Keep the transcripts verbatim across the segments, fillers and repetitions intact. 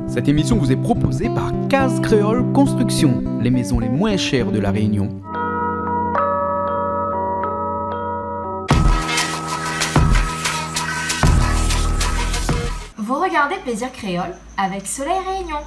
Cette émission vous est proposée par Case Créole Construction, les maisons les moins chères de La Réunion. Vous regardez Plaisir Créole avec Soleil Réunion.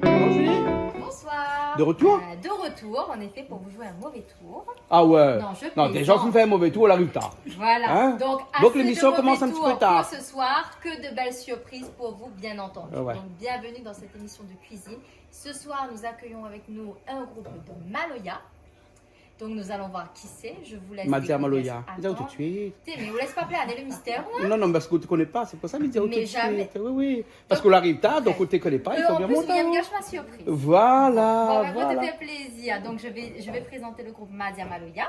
Bonjour Julie. Bonsoir. De retour ? Euh, de retour, en effet, pour vous jouer un mauvais tour. Ah ouais. Non, je plaisante. Non, déza, si ou fé in mové tour, ou ariv tar. Voilà. Hein ? Donc, assez de mauvais tours pour ce soir, que de belles surprises pour vous, bien entendu. Donc, l'émission commence un petit peu tard. Ouais, ouais. Donc, bienvenue dans cette émission de cuisine. Ce soir, nous accueillons avec nous un groupe de maloya. Donc, nous allons voir qui c'est. Je vous laisse découvrir. Madia Maloya. Attends. Di aou tout suit. Té, mé ou lès pa plané le mystère, ou ? Non, non, parske ou koné pa, sé pou sa mi di aou tout suit. Mais jamais. Oui, oui. Parske ou ariv tar, donk ou koné pa, i fo bien mont. Et en plus, ou vien de gâcher ma surprise. Voilà, voilà. Bon, ben, moi, ça fait plaisir. Donc, je vais, je vais présenter le groupe Madia Maloya.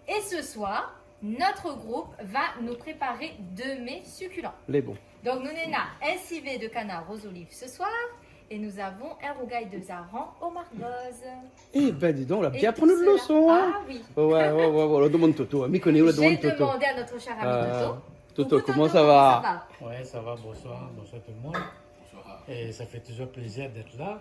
Et ce soir, notre groupe va nous préparer deux mets succulents. Lé bon. Donc, nou néna in sivé de canard aux olives ce soir et nous avons un rougail de zaran au margoz. Eh ben, dis donc, on a bien pris notre leçon, hein ? Et tout cela. Ah oui. Ouais, ouais, ouais, ouais, on demande Toto, hein. Mi koné, on demande Toto. J'ai demandé à notre cher ami Toto. Euh, Toto, comment ça va ? Coucou Toto, comment ça va ? Ouais, ça va, bonsoir, bonsoir tout le monde. Bonsoir. Et ça fait toujours plaisir d'être là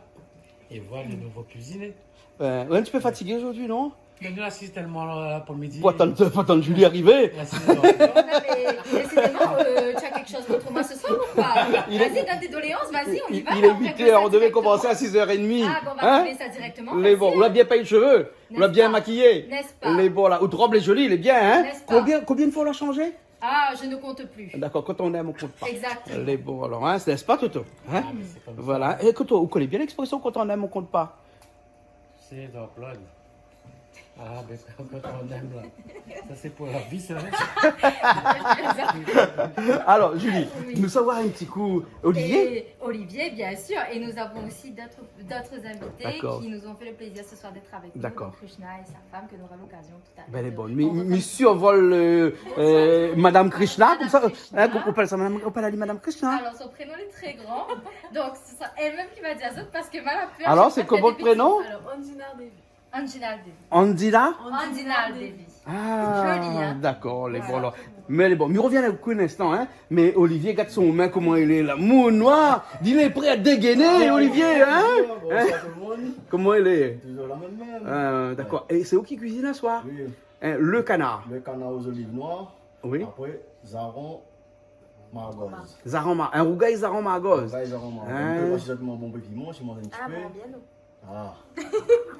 et voir les nouveaux cuisiniers. Euh, ouais, un petit peu fatigué aujourd'hui, non ? Mé nou la asiz tèlman la, pou midi. Pou atann, pou atann Julie arivé. La asiz, non. Non, mais décidément, euh, tu as quelque chose contre moi ce soir ou quoi ? Vas-y, donne tes doléances, vas-y, on y va, là, on règle ça directement. Il est huit heures, on devait commencer à six heures et demie. Ah, bon, on va régler ça directement, facile. Hein ? Lé bon, ou la bien pèy shové, ou la bien makiyé. N'est-ce pas ? N'est-ce pas ? Lé bon, la. Out rob lé zoli, lé bien, hein ? N'est-ce pas ? Combien, combien de fois ou la shanjé ? Ah, je ne compte plus. D'accord, quand on aime, on compte pas. Exactement. Lé bon, alor, hein, n'est-ce pas, Toto ? Hein ? Ah, mais c'est comme ça. Voilà. Et Toto, ou koné bien l'expression quand on aime, on compte pas ? Tu sais, Jean-Claude. Ah, ben, quand, quand on aime, là. Ça, c'est pour la vie, ça, hein ? Alors, Julie, nous savoir un petit coup. Oui. Olivier ? Et Olivier, bien sûr. Et nous avons aussi d'autres, d'autres invités qui nous ont fait le plaisir ce soir d'être avec nous, Krishna et sa femme, que nous aurons l'occasion tout à l'heure de rencontrer. D'accord. Ben, lé bon. Mi, mi survol, euh, euh, Madame Krishna, konmsa, hein, ou apèl sa Madame, ou apèl ali Madame Krishna. Alors, son prénom, il est très grand. Donc, ce sera elle-même qui va dire azot, parske ma la pèr. Alors, c'est quoi votre prénom ? Alors, Anjina Devi. Anjina Devi. Anjina ? Anjina Devi. Ah, joli, hein ? D'accord, lé bon, alor. Mé lé bon, mi revien avèk ou in instan, hein. Mé Olivier, gard son min, koman i lé la. Mon noir, di lé pré a dégainé, Olivier, hein ? Bonsoir tout le monde. Koman i lé ? Toujours la même, même. Euh, d'accord. Et c'est vous qui cuisine ce soir ? Oui. Hein, le canard. Le canard aux olives noires. Oui. Après, zaran margoz. Zaran mar-, un rougail zaran margoz. Rougail zaran margoz. Hein ? Ou pé pa, si zot i manz bonpé piman, si ou manz in ti pé. Ah, bon, bien, non. Ah.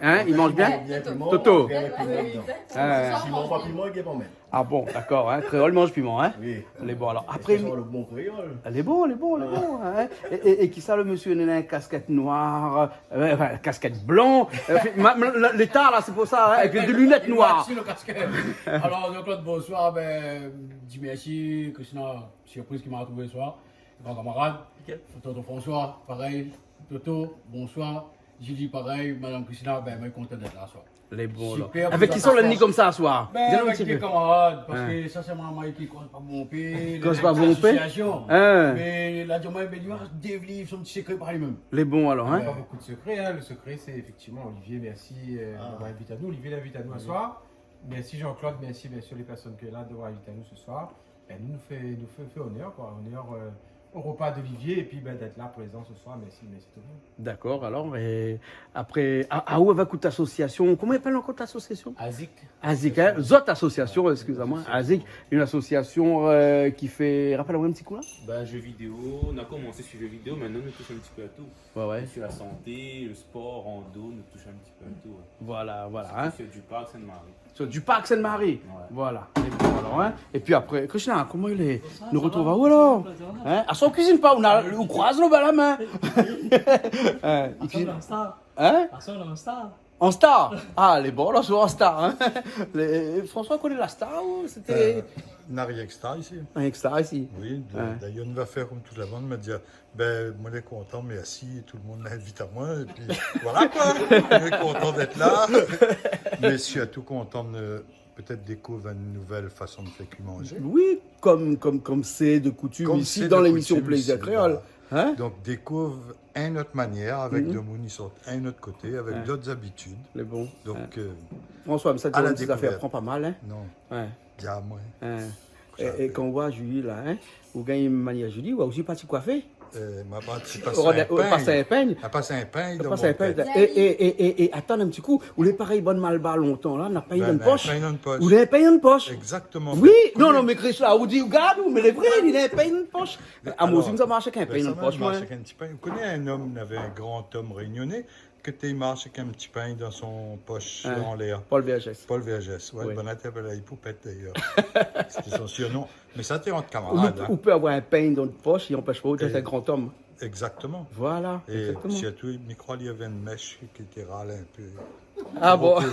Hein, i manz bien ? Bien piman, Toto. Bien piman dedan. Ah. Si ou manz pa piman, i gingn pa mèm. Ah bon, d'accord, hein, kréol i manz piman, hein ? Oui. Lé bon, alor. Apré, sé le bon kréol. Lé bon, lé bon, lé bon, hein. Et, et, et kisa le mésyé néna in kasket noir, euh, enfin, kasket blan, euh, ma, ma, la, lé tar la, sé pou sa, hein, avèk dé linèt noir. Merci, le casquette. Alors, Jean-Claude, bonsoir. Ben, di mèrsi, Krishna, surprise ki ma trouvé ce soir. Gran kamarad. Nickel. Tonton François, parèy. Toto, bonsoir. Julie, parèy. Madame Krishna, ben, moin lé kontan d'èt la, ce soir. Lé bon, alor. Super prézantasion. Avèk kisa ou la ni konmsa, ce soir ? Ben, avèk dé kamarad, parske sa, sé mon mari ki koz pa bonpé, koz pa bonpé. L'association. Hein. Mé la di amoin, ben, li va dévlé son ti sekré par li mèm. Lé bon, alor, hein ? Ben, pas beaucoup de secrets, hein. Le secret, c'est effectivement Olivier, merci, euh, d'avoir invité à nous. Olivier, l'invité à nous ce soir. Merci Jean-Claude, merci bien sûr les personnes qui sont là d'avoir invité à nous ce soir. Ben, nou, nou fé, nou fé, fé onèr, koi. Onèr, euh, au repas d'Olivier et puis, ben, d'être là présent ce soir. Merci, merci tout le monde. D'accord, alors, et après, a, a, ou avèk out asosiasion, koman i apèl ankor out asosiasion ? Azik. Azik, hein, zot asosiasion, excusez-moi, Azik, une association, euh, qui fait, rappelle-moi un petit coup là. Ben, jeux vidéo, on a commencé sur jeux vidéo, maintenant on touche un petit peu à tout. Ouais, ouais. Sur la santé, le sport, rando, on touche un petit peu à tout, ouais. Voilà, voilà, hein. Surtout sur Duparc Sainte-Marie. Sur Duparc Sainte-Marie. Ouais. Voilà. Et puis, alors, hein. Et puis après, Krishna, koman i lé ? Bonsoir, ça va ? Nou retrouv aou alor ? Bonsoir, ça va. Hein ? Aswar ou kuizine pa, ou na, ou kroiz lo ba la min. Hein, i kuizine. Aswar, la star. Hein ? Aswar, la star. An star ? Ah, lé bon, la, sou an star, hein. Lé, François koné la star ou sété... Euh, na rienk star isi. Rienk star isi. Oui, d-, d'ailleurs, nou va fèr konm tout la bann, ma di, ben, moin lé kontan, mèrsi, tout le monde m'invite à moi, et puis voilà, quoi. On est content d'être là, mais surtout content de peut-être découvrir une nouvelle façon de faire cuire manger. Oui, comme, comme, comme c'est de coutume ici dans l'émission Plaisir Créole. Hein ? Donc, découvre une autre manière, avec des moun qui sortent un autre côté, avec d'autres habitudes. Lé bon. Donc, euh, François, mé sa, à la découverte. Pran pa mal, hein ? Non. Ouais. Diamoin. Hein. É, é kan ou voi Julie la, hein, ou gingn manièr Julie, ou osi parti koifé. Euh, ma parti pas in pingn. Ou pas in pingn. Ma pas in pingn dan mon tèt. É, é, é, é, é, atann in ti kou, ou lé parèy bann malbar lontan la, na pingn dan posh. Ben, na pingn dan posh. Ou na pingn dan posh. Exactement. Oui, non, non, mé Krishna, ou di, ou gard, ou, mé lé vré, li na pingn dan posh. Mé amoin osi, sa marsh èk in pingn dan posh, moin. Sa marsh èk in ti pingn. Ou koné in om, navé in gran om rényoné, ke té i marsh èk in ti pingn dan son posh anlèr. Paul Vergès. Paul Vergès, ouais, banna té apèl ali Poupèt, d'ailleurs. Sété son surnom. Mé sa té ant kamarad, hein. Ou pé avoir in pingn dan out posh, i anpèsh pa ou d'èt in gran om. Exactement. Voilà, exactement. É sirtou, mi kroi li navé in mèsh ki té ral in pé. Ah bon ?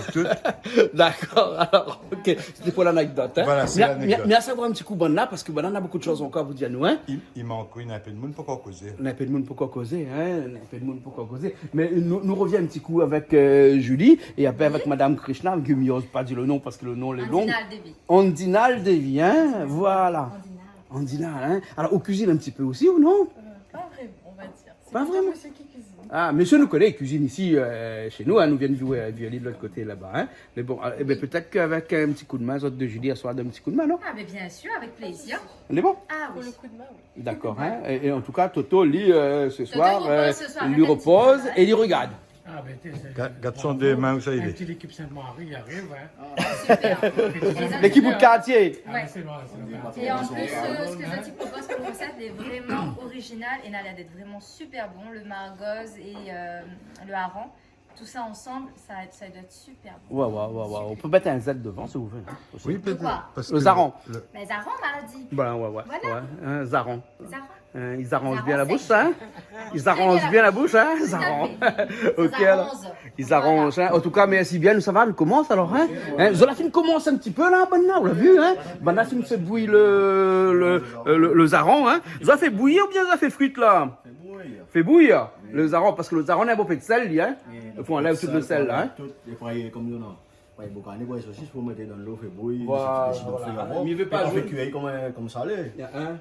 Dakor, alor, OK. Sété pou lanekdot, hein. Voilà, sé lanekdot. Mé, mé, mé a savoir in ti kou banna, parske banna na bonpé de shoz ankor pou dir anou, hein. I, i mank, oui, na in pé de moun pankor kozé. Na in pé de moun pankor kozé, hein, na in pé de moun pankor kozé. Mé nou, nou rovien in ti kou avèk, euh, Julie, é apré avèk Madame Krishna, ke mi oz pa dir le nom parske le nom lé long. Andinal Devi. Andinal Devi, hein, voilà. Andinal. Andinal, hein. Alor, ou kuizine in ti pé osi, ou non ? Euh, pas vraiment, on va dire. Pa vréman. Sé plito mésyé ki kuizine. Ah, mésyé nou koné, i kuizine isi, euh, shé nou, hein, nou vien viv, euh, viv ali de lot koté laba, hein. Mé bon, euh, é ben, pétèt k'avèk in ti kou d'min, zot dé Julie, aswar, done in ti kou d'min, non ? Ah, mé bien sir, avèk plézir. Lé bon ? Ah oui. Pou le kou d'min, oui. Dakor, hein. É, é an tou ka, Toto, li, euh, se soir, li ropoz é li rogard. Ah, ben, té, sé... Gard, gard son dé min ousa i lé. In ti lékip Sainte-Marie i ariv, hein. Ah, super. Lékip out kartié. Ah, mé sé vré, sé vré. É an plis, euh, sak zot i propoz kom rosèt, lé vréman orizinal é na lèr d'èt vréman super bon. Le margoz é, euh, le haran, tout sa ansanm, sa, sa i doi èt super bon. Ouais, ouais, ouais, ouais. Ou pé mèt in Z dovan si ou vé, hein, osi. Oui, pétèt. Parske le zaran. Mé zaran, ma di. Ben, ouais, ouais. Voilà. Ouais, hein, zaran. Zaran. Hein, i aranz bien la boush, hein. I aranz bien la boush, hein, zaran. Tout à fait. OK, alor. I aranz, hein. Voilà. An tou ka, mèrsi bien. Nou sava, nou komans alor, hein. Hein, zot la fine komans in ti pé la, banna, ou la vi, hein. Banna la fine fé bouyi le, le, euh, le, le zaran, hein. Zot la fé bouyi oubien zot la fé frir la ? Fé bouyi. Fé bouyi, hein. Oui. Le zaran, parske le zaran na in bonpé de sèl, li, hein. Oui, fo anlèv tout le sèl la, hein. Tout, défoi, lé kom nou, non. Ouais, boukané, ouais, sosis, fo mèt dan dolo, fé bouyi, voilà, sa i fé kui avan. Mé i vé pa fé kui kom, euh, kom salé.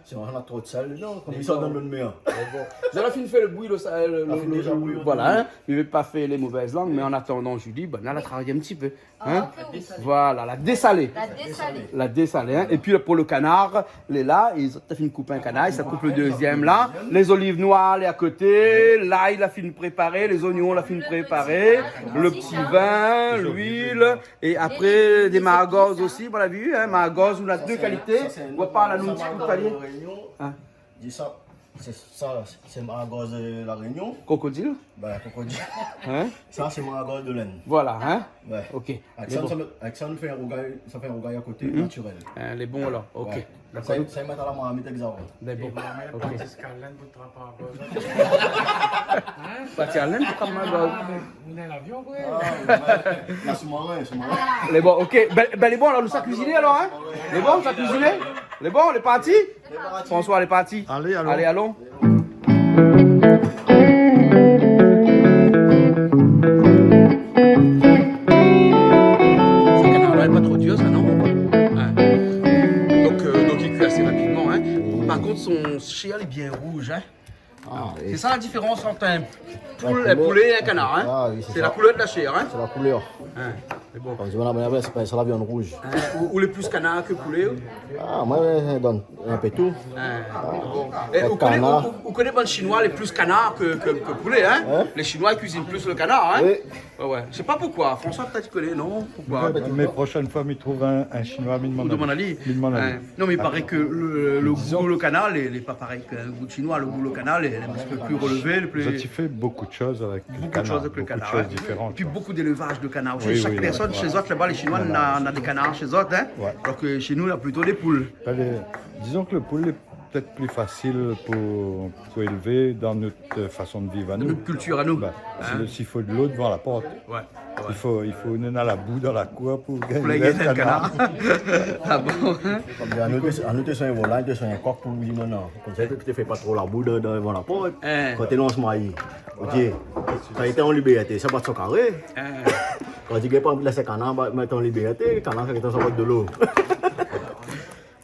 Sinon, na tro de sèl dedan, kom i sort dan dolo mèr. Mé bon. Zot la fine fé le bouyi, le sa-, le, le, voilà, hein. I vé pa fé lé movèz lang, mé an atandan, Julie, ben, la, la travay in ti pé. Hein ? Ah, OK, oui. Voilà, la désalé. La désalé. La désalé, hein. Épi pou le kanar, lé la, zot la fine koup in kanar, sa koup le dézièm la. Lé zoliv noir lé a koté, lay la fine préparé, lé zoignon la fine préparé, le ti vin, luil, é apré dé margoz osi, moin la vi, hein, margoz, ou na dé kalité. Ou va parl anou in ti pé. Hein. Di sa, sé, sa, sé margoz, euh, La Rényon. Krokodil ? Ben, krokodil. Hein ? Sa, sé margoz de l'Inde. Voilà, hein ? Ouais. OK. Avèk sa, nou fé in rougay, sa i fé in rougay a koté, natirèl. Hein, lé bon, alor. OK. Ouais. Dakor. Sa, sa i mèt a la marmit èk zaran. Lé bon. OK. Parti a l'Inde pou trap margoz. Hein ? Parti a l'Inde pou trap margoz. Ah, mé nou néna lavion, koi. Ah, ouais. La, sé moin, sé moin. Lé bon, OK. Ben, ben, lé bon, alor, nou sa kuiziné, alor, hein ? Lé bon, nou sa kuiziné ? Lé bon, lé parti ? François, lé parti. Alé, alon. Alé, alon. Sa, kanar la lé pa tro dir, sa, non ? Ouais. Donk, euh, donk, i kui asé rapidman, hein. Par kont, son shèr lé bien rouz, hein. Ah, oui. Sé sa la diférans ant in poul-, in poulé é in kanar, hein. Ah, oui, sé sa. Sé la koulèr de la shèr, hein. Sé la koulèr. Hein. Kan mi di banna, banna, sé pa sa la viann rouz. Hein, ou, ou lé plis kanar ke poulé, ou ? Ah, moin, mi donn in pé tout. Hein, bon. É ou koné, kanar. Ou, ou, ou koné bann Shinoi lé plis kanar ke, ke, ke poulé, hein ? Hein ? Lé Shinoi i kuizine plis le kanar, hein ? Oui. Ouais, ouais. Je sais pas pourquoi. François, peut-être, tu connais, non ? Pourquoi ? Mé proshèn foi mi trouv in, in Shinoi, mi domann ali. Ou domann ali. Mi domann ali. Hein. Non, mé i paré ke le, le gou le kanar, lé, lé pa parèy ke le gou Shinoi. Le gou le kanar, lé, lé in ti pé pli rélévé, le pli... Zot i fé bonpé de shoz avèk le kanar. Bonpé de shoz avèk le kanar, hein. Bonpé de shoz diféran, koi. Épi bonpé d'élevaz de kanar osi. Oui, oui, shak pèrsone shé zot laba, lé Shinoi, na, na dé kanar shé zot, hein. Ouais. Alor ke shé nou, na plito dé poul. Bin, lé, dizon ke le poul lé pétèt pli fasil pou, pou élvé dan nout, euh, fason de viv anou. Dan nout kiltir anou. Bin, si le, si fo dolo dovan la port. Ouais. I fo, i fo néna la bou dan la kour pou gingn in kanar. Ah bon, hein ? Konm anou, anou té soign volay, té soign kok pou li, non, non. Konmsa, té fé pa tro la bou dan, dan, dovan la port. Hein. Kan té lans mayi, OK. Kan li té an libèrté, sa bat son karé. Hein. Kan li gingn pa lès kanar, ba, mèt an libèrté, kanar sa gingn sa bat dolo.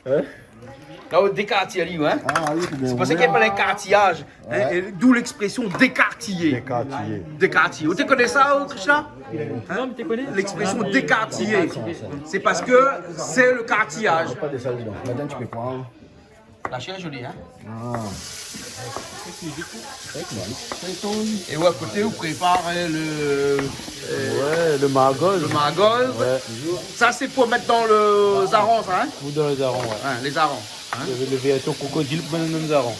Hein ? La, ou dékartiy ali, hein ? Ah oui, c'est bien. C'est pour ça qu'il appelle un cartillage, hein, et d'où l'expression décartillé. Dékartiyé. Dékartiyé. Ou té koné sa, ou, Krishna ? Hein ? Non, mé té koné ? L'expression dékartiyé. C'est parce que c'est le cartillage. Pa de sèl dedan. Mèt in ti pé poiv. La shèr lé zoli, hein ? Ah. É ou, a koté, ou prépar, euh, le, euh, ouais, le margoz. Le margoz. Ouais. Sa, sé pou mèt dan le zaran, sa, hein ? Ou dan le zaran, ouais. Hein, le zaran, hein ? Le, le vèrsion krokodil pou mèt dan le zaran.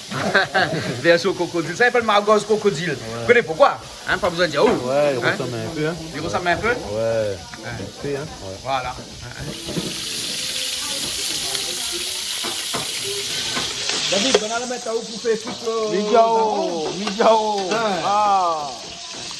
Vèrsion krokodil. Sa i apèl margoz krokodil. Ouais. Ou koné poukoi ? Hein, pa bezoin dir, oh. Ouais, i rosanm in pé, hein. I rosanm in pé ? Ouais. Hein. In pé, hein. Ouais. Voilà. David, banna la mèt aou pou fé kui le zaran. Midiao, midiao. Hein. Ah.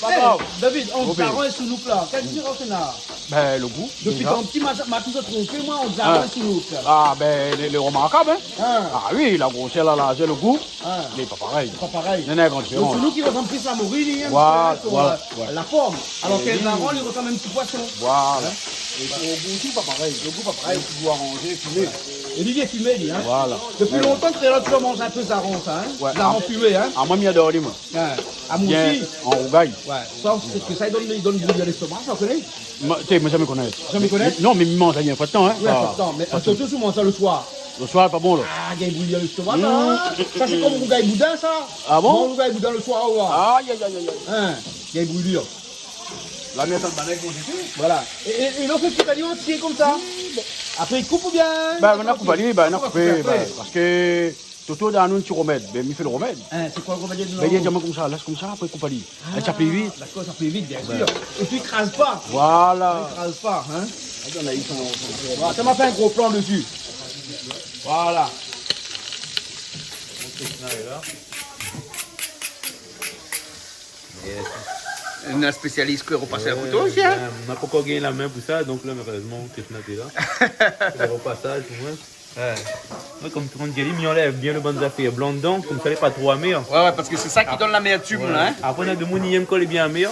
Pa grav. Eh, David, ant zaran é souloup la, kèl diférans néna ? Bin, le gou, déza. Dopi tan pti, ma, ma touzour tronpé, moin, ant zaran é souloup la. Ah, bin, lé, lé romarkab, hein. Hein. Ah oui, la grosèr, la larzèr, le gou. Ah. Lé pa parèy. Pa parèy. Néna in gran diférans. Donk, souloup i rosanm plis la mori, li, hein, voilà, pou, euh, la form. Alor ke le zaran, li rosanm in ti poison. Voilà. Hein ? É le gou osi, pa parèy. Le gou, pa parèy. Lé toultan aranzé, fimé. É li, li lé fimé, li, hein. Voilà. Dopi lontan, kréol la touzour manz in pé zaran, sa, hein. Ouais. Zaran fimé, hein. Ah, moin, mi ador li, moin. Hein. Ah, moin osi. Bien, an rougay. Ouais. Sa, sé ke sa, i donn, i donn brilé lèstoma, sa, ou koné ? Ma, té, moin, zamé koné. Zamé koné ? Non, mé mi manz ali in foi de tan, hein. Oui, in foi de tan. Mé, euh, sirtou si ou manz sa le soir. Le soir, pa bon, la. Ah, gingn brilé lèstoma, sa. Sa, sé konm rougay boudin, sa. Ah bon ? Manz rougay boudin le soir, ou va. Aïe, aïe, aïe, aïe, aïe. Hein, gingn brilé. La mèt dan le balèk, bon, sé tout. Voilà. É, é, é la, ou fé kui ali antié konmsa. Oui, bon. Apré, i koup oubien ? Bin, ou koup ali, bin, ou koup apré, bin, parske Toto la donn anou in ti romèd, bin, mi fé le romèd. Hein, sé koi le romèd ? Bin, li di amoin konmsa, lès konmsa, apré koup ali. Ah, sa i pli vit. Dakor, sa i pli vit, biensir. Ouais. Épi i kraz pa. Voilà. I kraz pa, hein. Atann, la, i fé in, in gro plan. Voilà, sa ma fé in gro plan dési. Voilà. Yes. In spésialis ke ropas a kouto osi, hein ? Ouais, bin, nou la pankor gingn la min pou sa, donk la, malérèzman, Krishna té la. Sé le repasaz pou moin. Ouais. Moin, konm tout demoun i di, mi anlèv bien le bann zafèr blan dedan, konmsa lé pa tro amèr. Ouais, ouais, parske sé sa ki donn lamèrtim, la, hein. Apré, néna demoun i yèm kan lé bien amèr,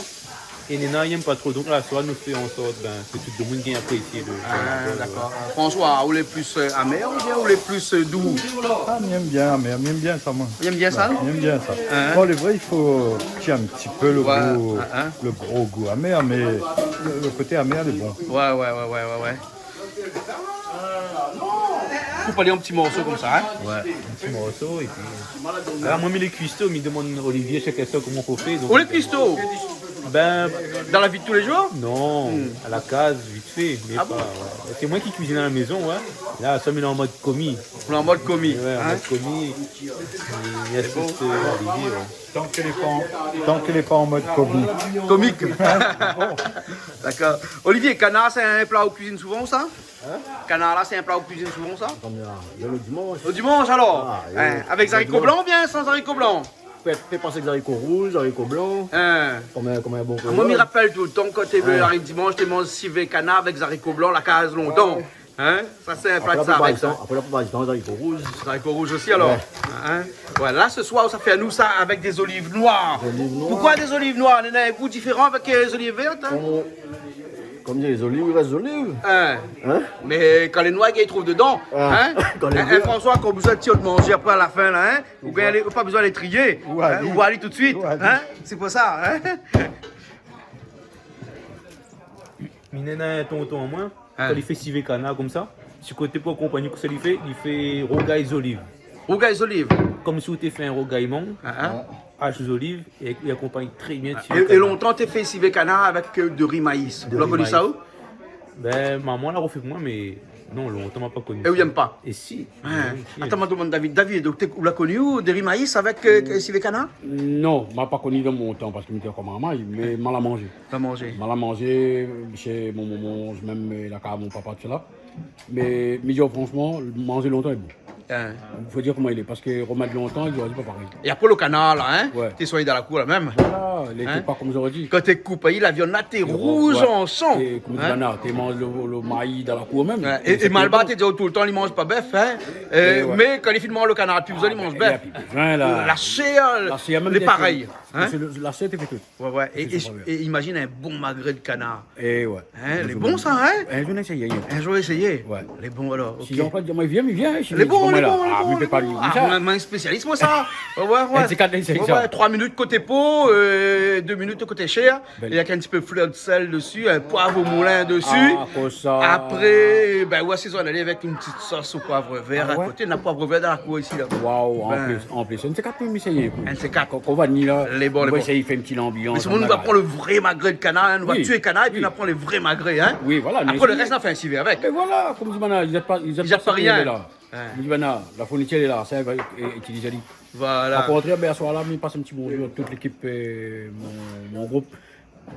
é néna i yèm pa tro. Donk la, soi nou fé an sort, bin, ke tout demoun i gingn aprésié le, le, le... Ah, dakor. François, ou lé plis, euh, amèr oubien ou lé plis, euh, dou ? Ah, mi yèm bien amèr, mi yèm bien sa, moin. Ou yèm bien sa ? Ouais, mi yèm bien sa. Hein ? Bon, lé vré, i fo tié in ti pé le gou, le gro gou amèr, mé le, le koté amèr, lé bon. Ouais, ouais, ouais. Koup ali an ti morso konmsa, hein ? Ouais, in ti morso, épi, ah, moin, mi lé kuisto, mi domann Olivier shak instan koman fo fé, donk... Ou lé kuisto ? Bin, dan la vi de tou lé zour ? Non, a la kaz, vit fé, mé pa, ouais. Ah bon ? Sé moin ki kuizine a la mézon, ouais. La, sa, mi lé an mod komi. Ou lé an mod komi, hein ? Ouais, an mod komi. Mi asist, euh, Olivier, ouais. Tan ke lé pa an, tan ke lé pa an mod komi. Komik. Bon. Dakor. Olivier, kanar, sé in pla ou kuizine souvan, sa ? Hein ? Kanar la, sé in pla ou kuizine souvan, sa ? Konm, euh, le dimansh. Le dimansh, alor ? Ah, hein, avèk zariko blan oubien san zariko blan ? Fé, fé pasé zariko rouz, zariko blan. Hein. Konm in, konm in bon kréol. Moin, mi rapèl toultan, kan té ariv dimansh, té manz sivé kanar avèk zariko blan, la kaz lontan. Ouais. Hein ? Sa, sé in pla de sa, avèk sa. Apré, la plipar di tan, apré, la plipar di tan, zariko rouz. Zariko rouz osi, alor. Ouais. Hein ? Voilà, se soir, sa fé anou sa avèk dé zoliv noir. Zoliv noir. Poukoi dé zoliv noir ? Néna in gou diféran avèk, euh, lé zoliv vèr, hein ? Konm, konm di, lé zoliv i rès zoliv. Hein ? Hein ? Mé kan lé noir, i trouv dedan, hein ? Ah. Kan lé vèr. Hein, François, kan ou bezoin tiot manzé apré, a la fin, la, hein ? Ou gingn alé, pa bezoin alé trié, hein ? Ou va alé tout de suit, hein ? Sé pou sa, hein ? Mi néna in tonton amoin, kan li fé sivé kanar konmsa, si koté pou akonpagné, kosa li fé, li fé rougay zoliv. Rougay zoliv. Konmsi ou té fé in rougay mang, ash zoliv, é li akonpagn trè bien. É lontan té fé sivé kanar avèk, euh, de ri maï. Ou la koni sa ou ? Bin, momon la rofé pou moin, mé non, lontan ma pa koni sa. É ou yèm pa ? É si. Atann, ma domann David. David, ou té, ou la koni ou, de ri maï avèk, euh, sivé kanar ? Non, ma pa koni dan mon tan, parske mi té ankor marmay, mé ma la manzé. Ma la manzé. Ma la manzé shé mon momon, mèm, euh, la kaz mon papa, tousala. Mé, mi di aou fransman, manzé lontan lé bon. Fo dir koman li lé, parske romèd lontan, li di pa parèy. É apré lo kanar la, té soign dan la kour la mèm. Voilà, li té pa konm zordi. Kan té koup ali, la viann la té rouz an san. Té, konm di banna, té manz lo, lo maï dan la kour mèm. É, é Malbar té di aou toultan li manz pa bèf, mé kan li fine manz lo kanar, pi bezoin li manz bèf. La shèr, la shèr mèm lé parèy. Parske lo, la shèr té fé tout. É, é imazine in bon magré de kanar. Lé bon sa, in ? In zour nou éséy. In zour éséy. Lé bon alor, OK. Si Jean-Claude di amoin vien, mi vien, si li di amoin la, mi pé pa di sa. Moin, moin spésialis moin sa. In ti kat, in ti kat. Troi minit koté po, euh, dé minit koté shèr. Avèk in ti pé flèr de sèl dési, in poiv o moulin dési. Apré, bin, ou asézone ali avèk in ti sos o poiv vèr a koté. Néna poiv vèr dan la kour isi la. Waouh, an plis, an plis. In ti kat, mi éséy. In ti kat. Kan, kan ou va ni la, lé bon, nou va éséy fé in ti lanbians. Mé si nou va pran lo vré magré de kanar, nou va tié kanar épi nou va pran lo vré magré, in. Oui, voilà. Apré lo rès nou fé in sivé avèk. Mé voilà, konm di banna, li zèt pa, li zèt pa sa. Li zèt pa rien. Konm di banna, la fournitir lé la, sa va itiliz ali. Voilà. Par kont, bin, aswar la, mi pas in ti bonzour a tout lékip, euh, mon, mon group.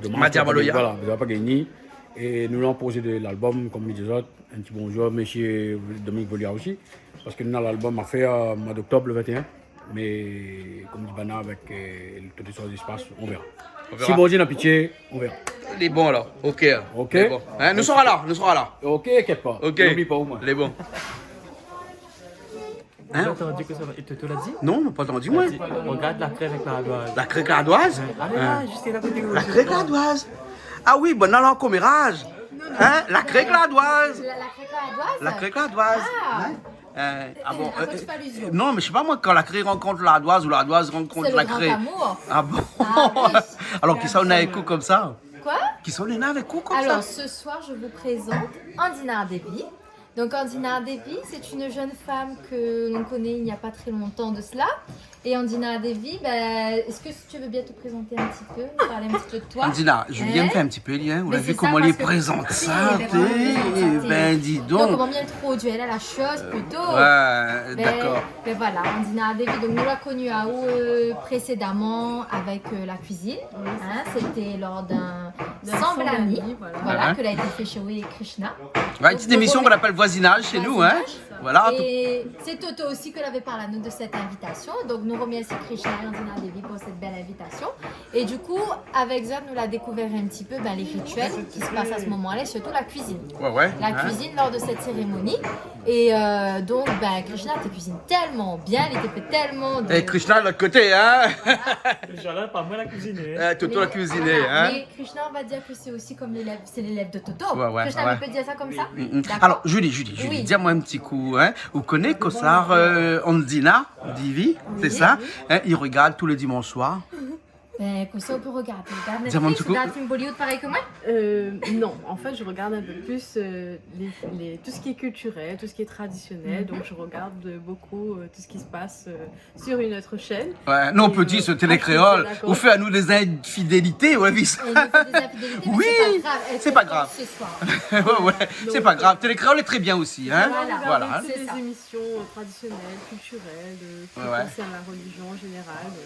Madiaba Loya. Voilà, Madiaba Loya. É nou la an prozé de lalbom, konm mi di azot, in ti bonzour mésyé Dominique Volia osi, parske nou néna lalbom a fèr, euh, moi d'oktob, le vingt et un. Mé konm di banna, avèk, euh, tout lé shoz i pas, on verra. On verra. Si Bondié na pitié, on verra. Lé bon alor, OK. OK. Lé bon. In, nou sra la, nou sra la. OK, inkièt pa. OK. Oubli pa ou moin. Lé bon. In ? Ou la antandi kosa Toto la di ? Non, ma pa antandi, moin. La di, regard la kré avèk la lardoiz. La kré avèk lardoiz ? Ouais. Ah, mé la, zis a koté. La kré avèk lardoiz. Ah oui, bon, dan lo koméraz. In ? La kré avèk lardoiz. La, la kré avèk lardoiz ? La kré avèk lardoiz. Ah. In ? Euh, ah bon, euh, non, mé mi sé pa moin, kan la kré i rankont lardoiz ou lardoiz i rankont la kré. C'est le grand amour. Ah bon ? Ah oui. Alor, kisa ou néna avèk ou konmsa ? Quoi ? Kisa ou néna avèk ou konmsa ? Alors, ce soir, je vous présente Andina Ardevi. Donc, Andina Ardevi, c'est une jeune femme que l'on connaît il n'y a pas très longtemps de cela. Et Andina Ardevi, bah, est-ce que tu veux bien te présenter un petit peu, nous parler un petit peu de toi ? Andina, mi vien fé in ti pé lien. Hein ? Ou la vi koman li prézant sa, té, bin, di donk. Donk, koman mi introdui la shoz plito ? Euh, ouais, dakor. Bin voilà, Andina Ardevi, donk nou la koni aou, euh, précédemment avec, euh, la cuisine. Oui, c'est ça. Hein, c'était lors d'un Samblani, voilà, ke la été fé shé Krishna. Ouais, in ti émision ke nou apèl Voisinage shé nou, hein. Voisinage. Voilà, an tou... É sé Toto osi ke lavé parl anou de sèt invitasion. Donk nou remèrsi Krishna é Andina Ardevi pou sèt bèl invitasion. É du kou, avèk zot, nou la dékouvèr in ti pé, bin, lé rituèl ki se pas a se moman-la, é sirtou la kuizine. Ouais, ouais. La kuizine lors de sèt sérémoni. É, euh, donk, bin, Krishna té kuizine tèlman bien, li té fé tèlman de... É Krishna, lot koté, hein. Voilà. Déza la, pa moin la kuiziné, hein. Eh, Toto la kuiziné, hein. Mé voilà, mé Krishna, on va dire que c'est aussi comme l'élève, c'est l'élève de Toto. Ouais, ouais, ouais. Krishna, on peut dire ça comme ça ? Mm, mm. D'accord. Alors, Julie, Julie, Julie, di amoin in ti kou, hein. Ou koné kosa, euh, Andina Ardevi, sé sa, hein, li regard tou lé dimansh soir. Bin, kosa ou pé regardé ? Regard Netflix, regard film Bollywood parèy ke moin ? Euh, non, en fait, je regarde un peu plus, euh, les, les, tout ce qui est culturel, tout ce qui est traditionnel. Mhm. Donc, je regarde beaucoup, euh, tout ce qui se passe, euh, sur une autre chaîne. Ouais, non, on peut dire sur Télé Kréol, ou fé anou dé infidélité, ouais, oui. Et on fait des infidélités, mais c'est pas grave. Oui, c'est pas grave. Elle se repose ce soir. Ouais, ouais, c'est pas grave. Télé Kréol est très bien aussi, hein. Voilà. Voilà, hein. C'est ça. Des émissions, euh, traditionnelles, culturelles, euh, qui concernent la religion en général, donc,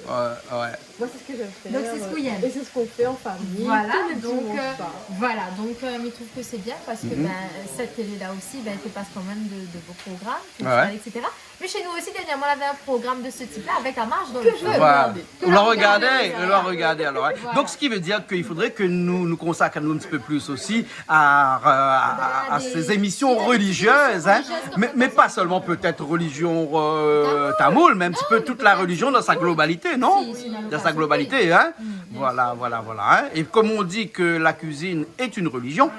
euh, moi, c'est ce que j'aime faire, euh, et c'est ce qu'on fait en famille tous les dimanches soirs. Voilà, donc, euh, voilà, donc, euh, mi trouv ke sé bien parske, bin, sèt télé-la osi, bin, i fé pas kan mèm de, de bo program, culturel, et cetera. Mé shé nou osi, dèrnièrman, nou lavé in program de se tip-la avèk la marsh dan lo fé. Voilà. Ou la regardé, ou la regardé alor, hein. Voilà. Donc, ce qui veut dire qu'il faudrait que nous nous consacrons un petit peu plus aussi à, à, à, à ces émissions religieuses, hein. Des, des émissions religieuses, mais, mais pas seulement peut-être religion, euh, tamoule, mais un petit peu toute la religion dans sa globalité, non ? Si, si, dans sa globalité, hein. Mm, bien sûr. Voilà, voilà, voilà, hein. Et comme on dit que la cuisine est une religion,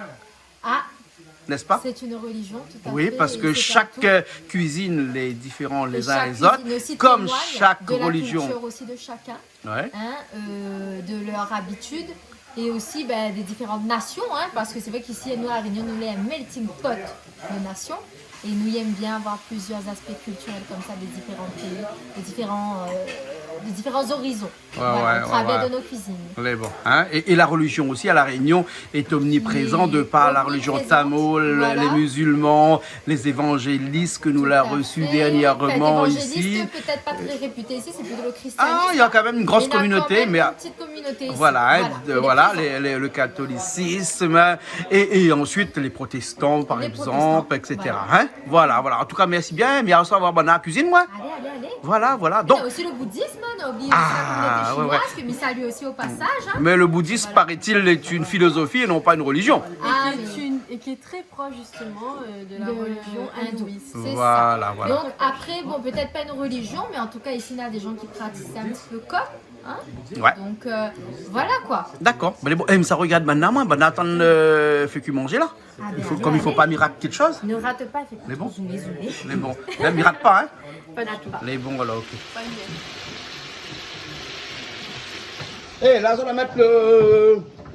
n'est-ce pas ? Ah, c'est une religion, tout à fait, et c'est partout. Oui, parce que chaque, euh, cuisine, les différents, les uns les autres, comme chaque religion. Et chaque cuisine aussi témoigne de la culture aussi de chacun. Ouais. Hein, euh, de leur habitude. Et aussi, ben, des différentes nations, hein, parce que c'est vrai qu'ici, nous, à La Réunion, nous, on est un melting pot de nations. Et nous, on aime bien avoir plusieurs aspects culturels comme ça, des différents pays, des différents, euh, des différents horizons. Ouais, voilà, ouais, au travers de nos cuisines. Lé bon, hein. Et, et la religion aussi, à La Réunion, est omniprésente de par la religion tamoule, les musulmans, les évangélistes que nous l'a reçu dernièrement ici. Tout à fait. Enfin, évangéliste, peut-être pas très réputé ici, c'est plutôt le christianisme. Ah, il y a quand même une grosse communauté, mais une petite communauté ici. Voilà, hein, voilà, les, les, le catholicisme, hein, et, et ensuite les protestants, par exemple, et cetera, hein. Voilà, voilà. En tout cas, merci bien. Mi sa alé voir banna la cuisine, moin. Allez, allez, allez. Voilà, voilà. Et il y a aussi le bouddhisme, hein, on oublie aussi la communauté chinoise, que mi salue aussi au passage, hein. Mais le bouddhisme, paraît-il, est une philosophie et non pas une religion. Ah, et qui est une, et qui est très proche, justement, euh, de la religion hindouiste. C'est ça. Voilà, voilà. Donc, après, bon, peut-être pas une religion, mais en tout cas, ici, on a des gens qui pratiquent ça un petit peu comme, hein. Ouais. Donc, euh, voilà, quoi. D'accord. Mé bon, eh, mi sa rogard banna, moin, banna atann, euh, fé kui manzé la. Ah, ben, allez, allez. I fo, kom i fo pa mi rat kékshoz. Ne rate pas, fé pa tro zoumé, zoumé. Mé bon, la mi rat pa, hein. Pas du tout. Lé bon, alor, ok. Pas du tout. Eh, la, zot la mèt le,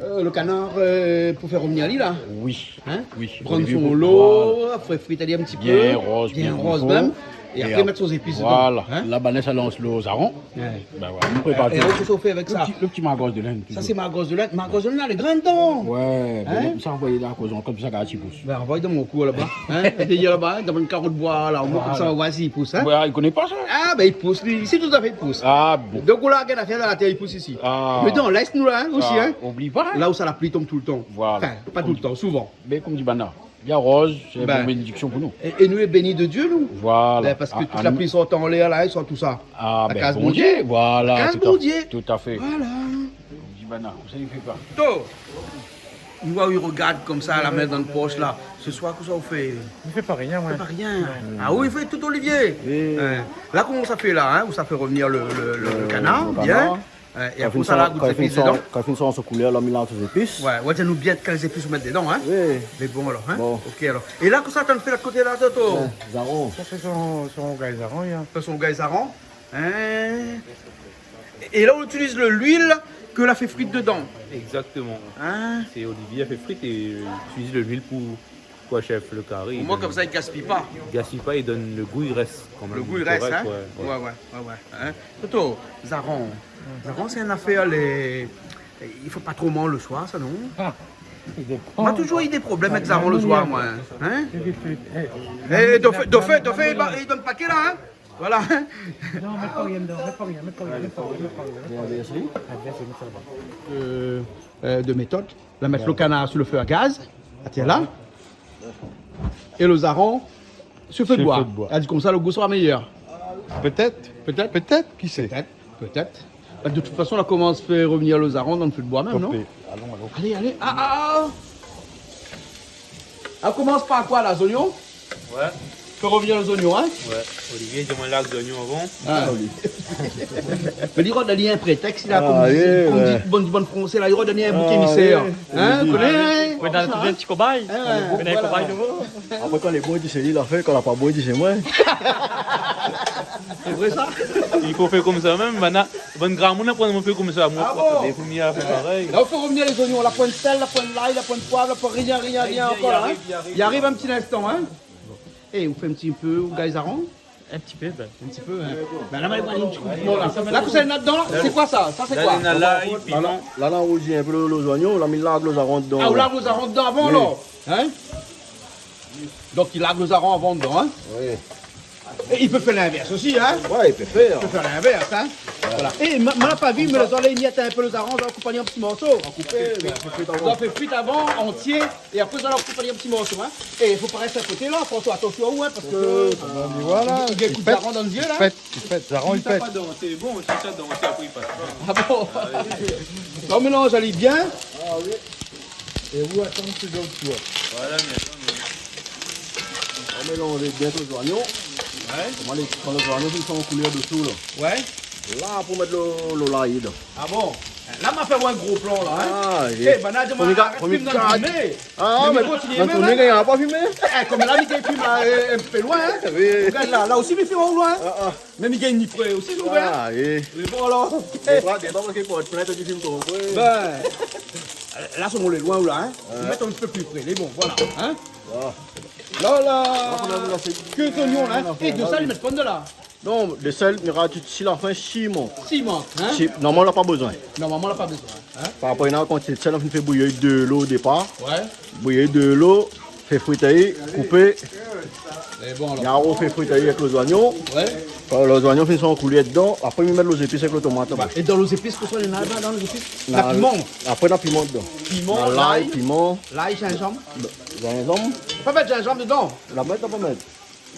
euh, le kanar, euh, pou fé rovnir ali, la. Oui. Hein ? Oui. Pran son lo, fé frir ali in ti pé. Bien roz, bien roz mèm. É apré, mèt son zépis dedan. Voilà. Hein ? La banna sa lans lo zaran. Ouais. Ben voilà, nou prépar tout. É la, kosa ou fé avèk sa ? Le ti, le ti margoz de l'Inde, toujours. Sa, sé margoz de l'Inde. Margoz de l'Inde, lé grin dedan. Ouais, ben, sa, anvoy la kozon, komsa, gard si i pous. Ben, anvoy dan mon kour laba. Hein ? Dèrièr laba, hein, dan bann karo d'boi la, omoin komsa, nou va oir si i pous, hein ? Ouais, li koné pa sa. Ah, ben, i pous, li, isi, tout a fé, i pous. Ah bon. Donk, ou la gingn afèr dan la tèr, i pous isi. Ah. Mé non, lès anou la, hein, osi, hein. Oubli pa, hein. La ousa la pli i tonm toultan. Voilà. Anfin, pa toultan, souvan. Mé kom di banna, bien roz, sé in bénédiksyon pou nou. É, é nou lé béni de Dieu, nou. Voilà. Ben, parske tout la pli i sort anlèr la, i sort ousa ? Ah, ben, la kaz Bondié. Bondié, voilà, tout à fait. Tout à fait. Voilà. Di banna, ou sa i fé koi ? To, nou, i rogard komsa, la min dan posh la. Se soir, kosa ou fé ? Mi fé pa rien, moin. Fé pa rien. Non. Ah oui, i fé tout, Olivier. Oui. Hein. La, koman ou sa fé la, hein ? Ou sa fé rovnir le, le, le, le kanar, bien. Euh, le kanar. Ouais, é apré, sa la, gout zépis dedan. Kan fine sort, kan fine sort son koulèr, la, mi la mèt zépis. Ouais, ouais, di anou bien kèl zépis ou mèt dedan, hein. Oui. Mé bon, alor, hein. Bon. Ok, alor. É la, kosa ou atann fé lot koté la, Toto ? Ouais, zaran. Sa sé son, son rougay zaran, hein. Sa sé son rougay zaran. Hein. É la, ou itiliz le, luil ke la fé frir dedan. Exactement. Hein ? Sé Olivier la fé frir é, euh, itiliz le, luil pou Koi, chef, le kari, omoin, komsa, i gaspiy pa. I gaspiy pa, i donn le gou, i rès kan mèm korèk, hein. Le gou, i rès, ouais, ouais, ouais, ouais, hein. Toto, zaran. Zaran, sé in afèr, lé, i fo pa tro manz le soir, sa, non ? Ah, i dépan. Moin, touzour, néna dé problèm avèk zaran le soir, moin, hein. Vit, vit, vit. Eh, dofé, dofé, dofé, i donn paké la, hein. Voilà. Non, mèt pa rien dedan, mèt pa rien, mèt pa rien, mèt pa rien, mèt pa rien. Bien, bien sir. Ah, bien sir, mèt sa laba. Euh, euh, de métod. La mèt le kanar su le fé a gaz, atèr la. É le zaran su le fé d'boi. Su le fé d'boi. La di komsa, le gou sra méyèr. Pétèt. Pétèt. Pétèt, ki sé ? Pétèt, pétèt. Bah, de tout fason, la komans fé rovnir le zaran dan le fé d'boi mèm, non ? Topé. Alon, alon. Alé, alé. Ah, ah, ah. La komans par koi, la, zoignon ? Ouais. Fé rovnir lé zoignon, hein ? Ouais. Olivier, di amoin larg zoignon avan. Ah. Ah, Olivier. Mé li rod ali in prétèks, la, kom di, kom di bann fransé la, li rod ali in bouk émisèr. Ah, oui. Hein, ou koné, hein ? Ou lé dan le ti kobay. Hein, voilà. Ou lé dan le kobay de vo. Apré, kan lé bon, i di sé li la fé, kan lé pa bon, i di sé moin. Sé vré, sa ? I fo fé komsa mèm, banna, bann gramoun la aprann amoin fé komsa, moin. Ah bon ? Mé fo mi fé parèy. La, ou fé rovnir lé zoignon, la poin d'sèl, la poin d'lay, la poin d'poiv, la poin rien, rien, rien ankor, hein ? I ariv, i ariv, i ariv. I ariv in ti linstan, hein ? É, ou fé in ti pé rougay zaran ? In ti pé, bin. In ti pé, hein. Bin la, la, la, in ti kou d'pimon, la. La, kosa néna dedan, la ? Sé koi sa ? Sa, sé koi ? La, la, la, la, ou rouzi in pé lo, lo zoignon, la, mi larg lo zaran dedan, la. Ah, ou larg lo zaran dedan avan, alor ? Hein ? Donk, i larg lo zaran avan dedan, hein ? Oui. É i pé fé linvèrs osi, hein ? Ouais, i pé fé. I pé fé linvèrs, hein ? Voilà. É ma, ma pa vi, mé zot la mièt in pé lo zaran, zot la koup ali an ti morso. An koupé, bin, fé frit avan. Zot la fé frit avan, antié. É apré, zot la koup ali an ti morso, hein. É fo pa rès a koté la, François, atansion aou, hein, parske, euh, voilà, i gingn kout zaran dan zié la. I pèt, i pèt, zaran i pèt. Si sa pa dansé, bon, si sa dansé, apré i pas pa. Ah bon ? Ah oui. La, ou mélanz ali bien. Ah oui. É ou atann ke zot i kui. Voilà, mé atann, mé... Ou mélanz bien tout zoignon. Ouais. Koman lé, kan lo zoignon i fé son koulèr dosou la. Ouais. La, pou mèt lo, lo lay dedan. Ah bon ? La, ma fé in gro plan la, in. Ah, é. Eh, banna la di amoin, arèt film dan le filmé. Ah, mé mi kontinié mèm, in. Gingn pa filmé. Eh, konm la, mi gingn film la, eh, in pé loin, in. Oui. Gard la, la osi, mi film loin, in. Ah, ah. Mé mi gingn ni pré osi, ou. Ah, oui. Mé bon, alor. Dé troi, dé troi, parske pou èt plin, ou di film tro pré. Bin, la, son lé loin, ou la, in. Ouais. Mèt in ti pé pli pré, lé bon, voilà, in. Ah. La, la. Ke zoignon, in. É de sèl, i mèt pa dedan la. Non, de sèl, mi rajout si la fin, si i mank. Si i mank, in. Si, normalman, la pa bezoin. Normalman, la pa bezoin, in. Par rapor, néna kan sé de sèl, ou fine fé bouyi dolo o dépar. Ouais. Bouyi dolo, fé frit ali, koupé. Lé bon, alor. Néna ou fé frit ali avèk lo zoignon. Ouais. Kan lo zoignon fine son koulèr dedan, apré, mi mèt lo zépis avèk lo tomat. Ouais. É dan lo zépis, kosa néna dan lo zépis ? Na piman. Apré, na piman dedan. Piman, na lay, lay, piman. Lay, zinzanm. Zinzanm. Pa mèt zinzanm dedan. La mèt, la pa mèt.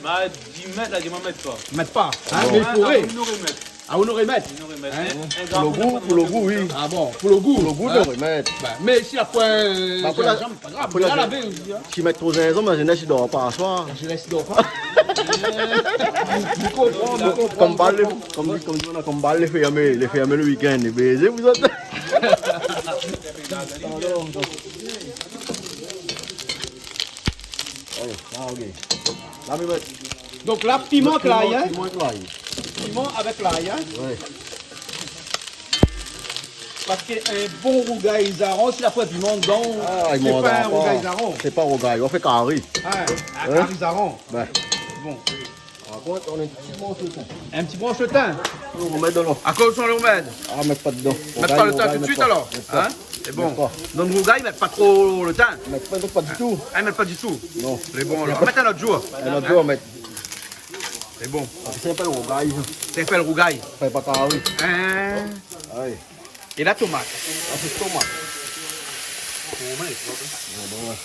Mé di mèt la, di mèt pa. Mèt pa, in, mé i pouré. Ah, ou noré mèt. Ah, ou noré mèt. Ou noré mèt. In ? Pou lo gou, pou lo gou, oui. Ah bon, pou lo gou. Pou lo gou, ou noré mèt. Bin, mé si la poin, euh, zinzanm, pa grav. Apré, la, la lavé osi, in. Si mèt tro zinzanm, la zénès i dor pa aswar. La zénès i dor pa. Mi konpran, mi konpran. Konm bal, konm di, konm di, konm bal lé fèrmé, lé fèrmé lo week-end, lé bézé, zot. Alé, la, OK. La, mi mèt. Donk la, piman avèk lay, in ? Piman avèk lay. Piman avèk lay, in ? Ouais. Parske in bon rougay zaran, si la poin piman dedan, sé pa in rougay zaran. Ah, i manz pa. Sé pa rougay, ou fé kari. Ah, in kari zaran. Ouais. Bon. Par kont, ou na in ti morso tin. In ti morso tin. Ou mèt dan lo. Akoz ou mèt ? Ah, mèt pa dedan. Mèt pa lo tin tout suit, alor. Mèt pa. In ? Sé bon. Mèt pa. Dan rougay, mèt pa tro lo tin. Mèt pa, mèt pa ditou. Ah, mèt pa ditou. Non. Lé bon, alor. Mèt in lot zour. In lot zour, mèt. Lé bon. Parske sé pa lo rougay. Sé pa lo rougay. Fé pa kari. In ? Ay. É la tomat. La, sé tomat. Tomat, ouais. Ah bon, ouais.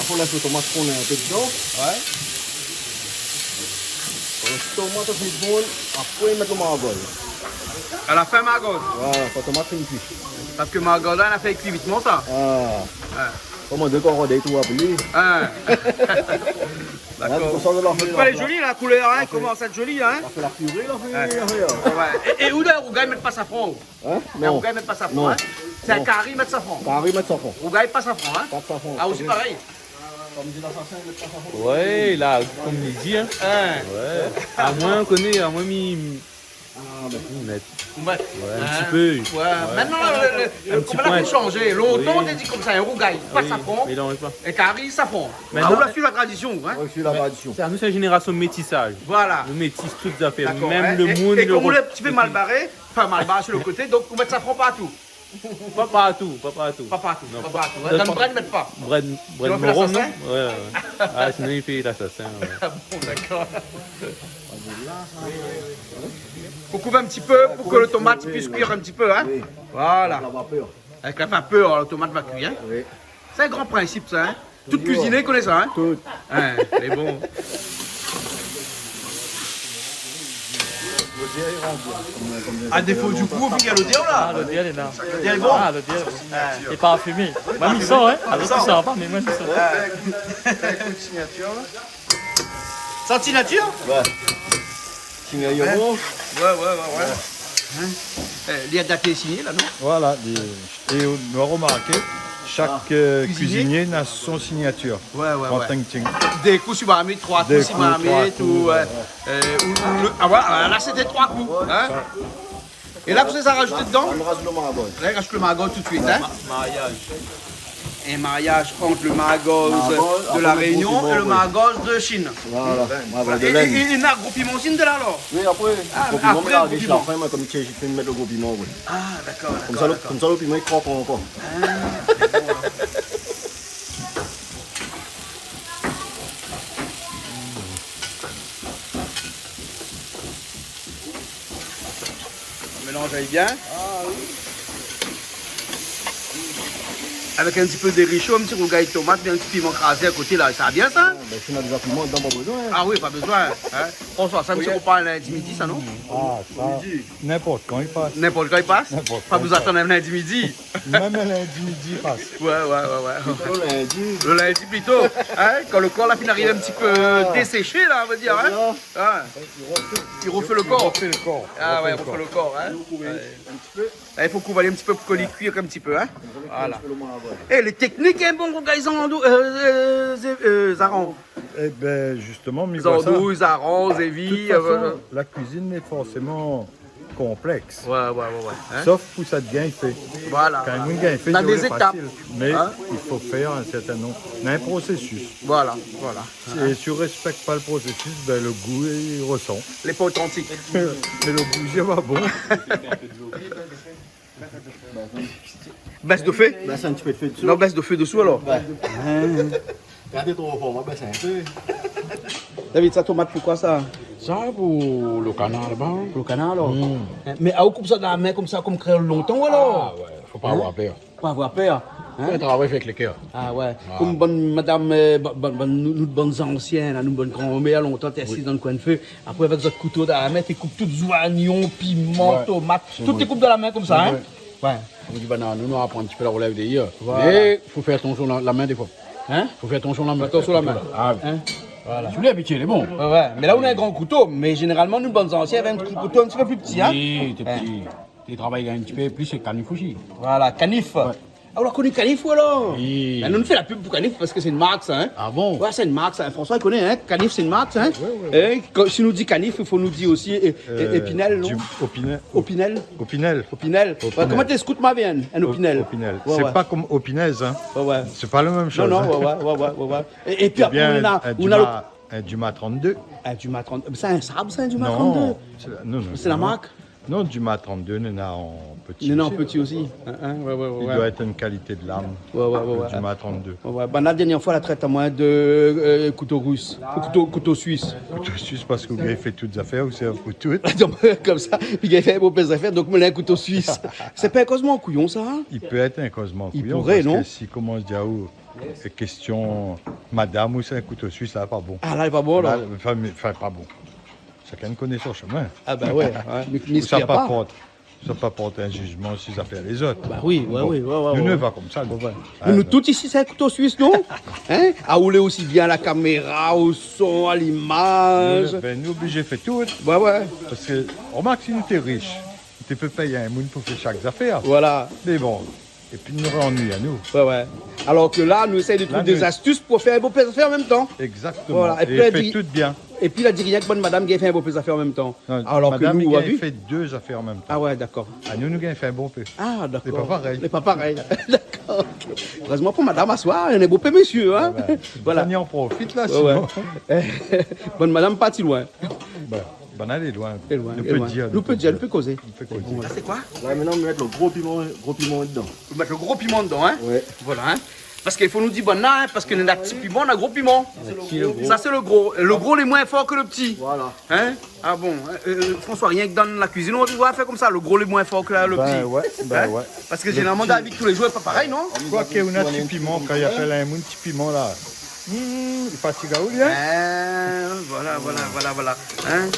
Apré, la, sé tomat fon in pé dedan. Ouais. Kan tomat fine fon, apré, mèt lo margoz. A la fin, margoz. Ouais, kan tomat fine kui. Parske margoz la, na fé kui vitman sa. Ah. Ouais. Koman, dé kan ou rod tout apré. Ah. Dakor. Voilà, konmsa, la fé la, lé zoli, la koulèr, in, i komans èt zoli, in. La fé la piré, la fé, la fé, in. Ouais. É, é ou, dan rougay, i mèt pa safran, ou ? In ? Non. Rougay, i mèt pa safran, in. Non. Sé in kari, i mèt safran. Kari, i mèt safran. Rougay, pa safran, in. Pa safran. Ah, osi parèy. Konm di lasasin, i mèt pa safran. Ouais, la, konm li di, in. In. Ouais. Amoin, ou koné, amoin, mi Ah, bin. Ou mèt. Ou mèt. Ouais, in ti pé. Ouais. Mintnan, lo, lo, lo, lo, koman la fine shanzé. Lontan, té di konmsa, in rougay, pa safran. Oui, mélanz pa. In kari, safran. Mintnan, ah, ou la suiv la tradision, in ? Ouais, suiv la tradision. Sé, anou, sé in zénérasion métisaz. Voilà. Nou métis tout zafèr. Dakor, in. Mèm lo moun, é, é lo konm ou lé in ti pé mal baré, anfin, mal baré si lo koté, donk ou mèt safran partou. Pa partou, pa partou. Pa partou, non, pa partou. Dan brèd, i mèt pa. Brèd, brèd moron, non ? Sinon, i fé lasasin. Ouais, ouais. Ah, sinon, i fé lasasin, ouais. Ah bon, dakor. Fo kouv in ti pé pou ke lo tomat i puis kuir in ti pé, in. Oui. Voilà. Avèk la vapèr. Avèk la vapèr, lo tomat va kui, in. Oui. Sé in gran prinsip, sa, in. Tout kuizinié i koné sa, in. Tout. In, mé bon. A défo di kou, ou fine gingn lodèr la. Ah, lodèr lé la. Lodèr lé bon. Ah, lodèr lé bon. In. Lé parfimé. Moin, mi san, in. Alor, mi san pa, mé moin, mi san. Ouais. Kout signatir la. Santi natir ? Ouais. Signé, yo. Ouais, ouais, ouais, ouais. In ? Eh, li la daté signé la, non ? Voilà, li, é nou la romarké, shak, euh, kuizinié na son signatir. Ouais, ouais, ouais. Dé kou si marmit, troi kou si marmit, ou, euh, ou, ou le, ah, voilà, la, sété troi kou, in. É la, kosa sa rajout dedan ? Nou rajout lo margoz. La, i rajout lo margoz tout suit, in. Ma-, mariaz. In mariaz ant lo margoz de La Rényon é lo margoz de Shine. Voilà, margoz de Linn. É, é, é na gro piman osi dedan la, alor ? Oui, apré, gro piman, mé la, la fin, moin, konm mi di, mi mèt lo gro piman, oui. Ah, dakor, dakor. Konmsa, lo, konmsa, lo piman i krok ankor. Ah, dakor. Mélanz bien. Ah oui. Avèk in ti pé de ri sho, in ti rougay tomat, mé in ti piman krazé a koté la, sa va bien sa ? Si na déza piman dedan, pa bezoin. Ah oui, pa bezoin, hein. François, sa, misié, ou parl lindi midi, sa, non ? Ah, sa, ninport kan i pas. Ninport kan i pas ? Ninport kan i pas. Pa bezoin atann lindi midi. Mèm lindi midi i pas. Ouais, ouais, ouais, ouais. Plito lo lindi. Lo lindi plito, hein, kan lo kor la fine ariv in ti pé, euh, déséché, la, on va dir, hein. Voilà. Ouais. I refé lo kor. I refé lo kor. Ah ouais, i refé lo kor, hein. Ouais. I fo kouv ali in ti pé pou ke li kui in ti pé, hein. Voilà. É lé teknik, hein, bon, gayzan, euh, euh, euh, Zaran. Eh ben, justement, mi voi sa. Zandouy, zaran, zévi, euh, voilà. De toute façon, la cuisine est forcément complexe. Ouais, ouais, ouais, ouais. Hein ? Sauf pou sak i gingn fé. Voilà, voilà. Kan moun i gingn fé, sé fasil. Na dé zétap. Hein ? Mais il faut faire un certain nombre, na in processus. Voilà, voilà. Si ou respekté pa lo prosésis, ben, lo gou i resan. Lé pa otantik. Mé lo gou i lé pa bon. Bès do fé ? Bès in ti pé d'fé desou. Non, bès do fé desou, alor. Ouais. Kan lé tro for, ma bès in pé. David, sa tomat, poukoi sa ? Sa pou lo kanar laba. Pou lo kanar, alor ? Mm. Hein, mé ou koup sa dan la min konmsa, konm kréol lontan, alor ? Ah ouais, fo pa avoir pèr. Pa avoir pèr, hein ? Fo travay avèk lo kèr. Ah ouais. Voilà. Konm bann madam, euh, ba-, bann, bann, nou, nou, bann zansien, la, nou, bann granmèr, lontan, té asiz dan lo koin d'fé. Apré, avèk zot kouto dan la min, té koup tout zoignon, piman, tomat, tout té koup dan la min konmsa, hein ? Ouais. Konm di banna, nou, nou la pran in ti pé la relèv dèrièr. Voilà. Mé fo fé atansion la, la min défoi. Hein ? Fo fé atansion la min. Atansion la min. Ah oui. Hein ? Voilà. Si ou lé abitié, lé bon. Ouais, ouais. Mé la, ou na in gran kouto, mé zénéralman, nou, bann zansien, navé in ti kouto in ti pé pli pti, hein ? Oui, té pti. Té travay in ti pé plis, sé kanif osi. Voilà, kanif. Ouais. Ah, ou la koni Kanif, ou alor ? Oui. Ben, nou, nou fé la pub pou Kanif parske sé in mark, sa, hein ? Ah bon ? Ouais, sé in mark, sa. François i koné, hein ? Kanif, sé in mark, sa, hein ? Ouais, ouais, ouais. É kan, si nou di Kanif, i fo nou di osi, é, é, euh, Épinel, non ? Opinel. Opinel. Opinel. Opinel. Ouais, koman té skout ma vien, in Opinel ? Opinel. Ouais, ouais. Sé pa konm Opinèz, hein. Ouais, ouais. Sé pa la mèm shoz, hein. Non, non, ouais, ouais. É, épi apré, ou na, ou na lo, in Duma trant-dé. In Duma trant-dé. Sé in sab, sa, in Duma trant-dé ? Non, sé la, non, non, non. Sé la mark ? Non, Duma trant-dé, néna an pti osi. Néna an pti osi. Hein, hein, ouais, ouais, ouais. I doi èt in kalité de larm. Ouais, ouais, ouais, ouais. Duma trant-dé. Ouais, ouais. Ben, la dèrnièr foi, la trèt amoin de, euh, kouto ris. Kouto, kouto suis. Kouto suis, parske ou gingn fé tout zafèr, ou sèrv pou tout. Donk, konmsa, i gingn fé bonpé zafèr, donk, moin lé in kouto suis. Sé pa in kozman kouyon, sa, hein ? I pé èt in kozman kouyon, i pouré, non ? Parske si i komans dir aou, sé késtion madam ou sé in kouto suis, la, pa bon. Ah, la, lé pa bon, la. La, anfin, mé, anfin, pa bon. Shakinn i koné son shomin. Ah ben ouais, ouais. Mé, mé sa pa port, sa pa port in jijman si zafèr lézot. Bah oui, ouais, bon, oui, ouais, ouais. Nou, nou lé pa konmsa, nou. Ouais, ouais. Ah, nou tout isi, sé in kouto suis, non ? Hein ? A oulé osi bien la kaméra, o son, a limaz. Nou, ben, nou oblizé fé tout. Ouais, ouais. Parske, remark, si nou té rish, nou té pé péy in moun pou fé shak zafèr. Voilà. Mé bon, épi nou ranui anou. Ouais, ouais. Alor ke la, nou éséy de trouv dé zastis pou fé bonpé zafèr an mèm tan. Exactement. Voilà. É fé tout bien. Épi la di rienk bann madam i gingn fé bonpé zafèr an mèm tan. Non, alor ke madam nou, i gingn fé dé zafèr an mèm tan. Ah ouais, dakor. Anou, nou gingn fé bonpé. Ah, dakor. Lé pa parèy. Lé pa parèy. Dakor, ok. Erèzman pou madam, aswar néna bonpé mésyé, hein. Ah ben, voilà. Ni an profit la, sinon. Ouais, ouais. Bann madam parti loin. Ben, bann alé loin. Lé loin, lé loin. Nou pé dir, nou pé kozé. Nou pé kozé. Sa sé koi ? La, mintnan, nou mèt lo gro piman, gro piman dedan. Ou mèt lo gro piman dedan, hein ? Ouais. Voilà, hein. Parske i fo nou di banna, hein, parske néna ti piman, néna gro piman. Sa, sé lo gro. Sa, sé lo gro. Lo gro lé moin for ke lo pti. Voilà. Hein ? Ah bon, euh, euh, François, rienk dan la kuizine, ou, ou va fé konmsa, lo gro lé moin for ke la, lo pti. Ben ouais, ben ouais. Hein ? Parske zénéralman, David, tou lé zour, lé pa parèy, non ? Kwak ou na ti piman, kan i apèl in moun ti piman, la. Hmm, i fatig aou, li, hein ? Hein, voilà, voilà, voilà, voilà. Hein ?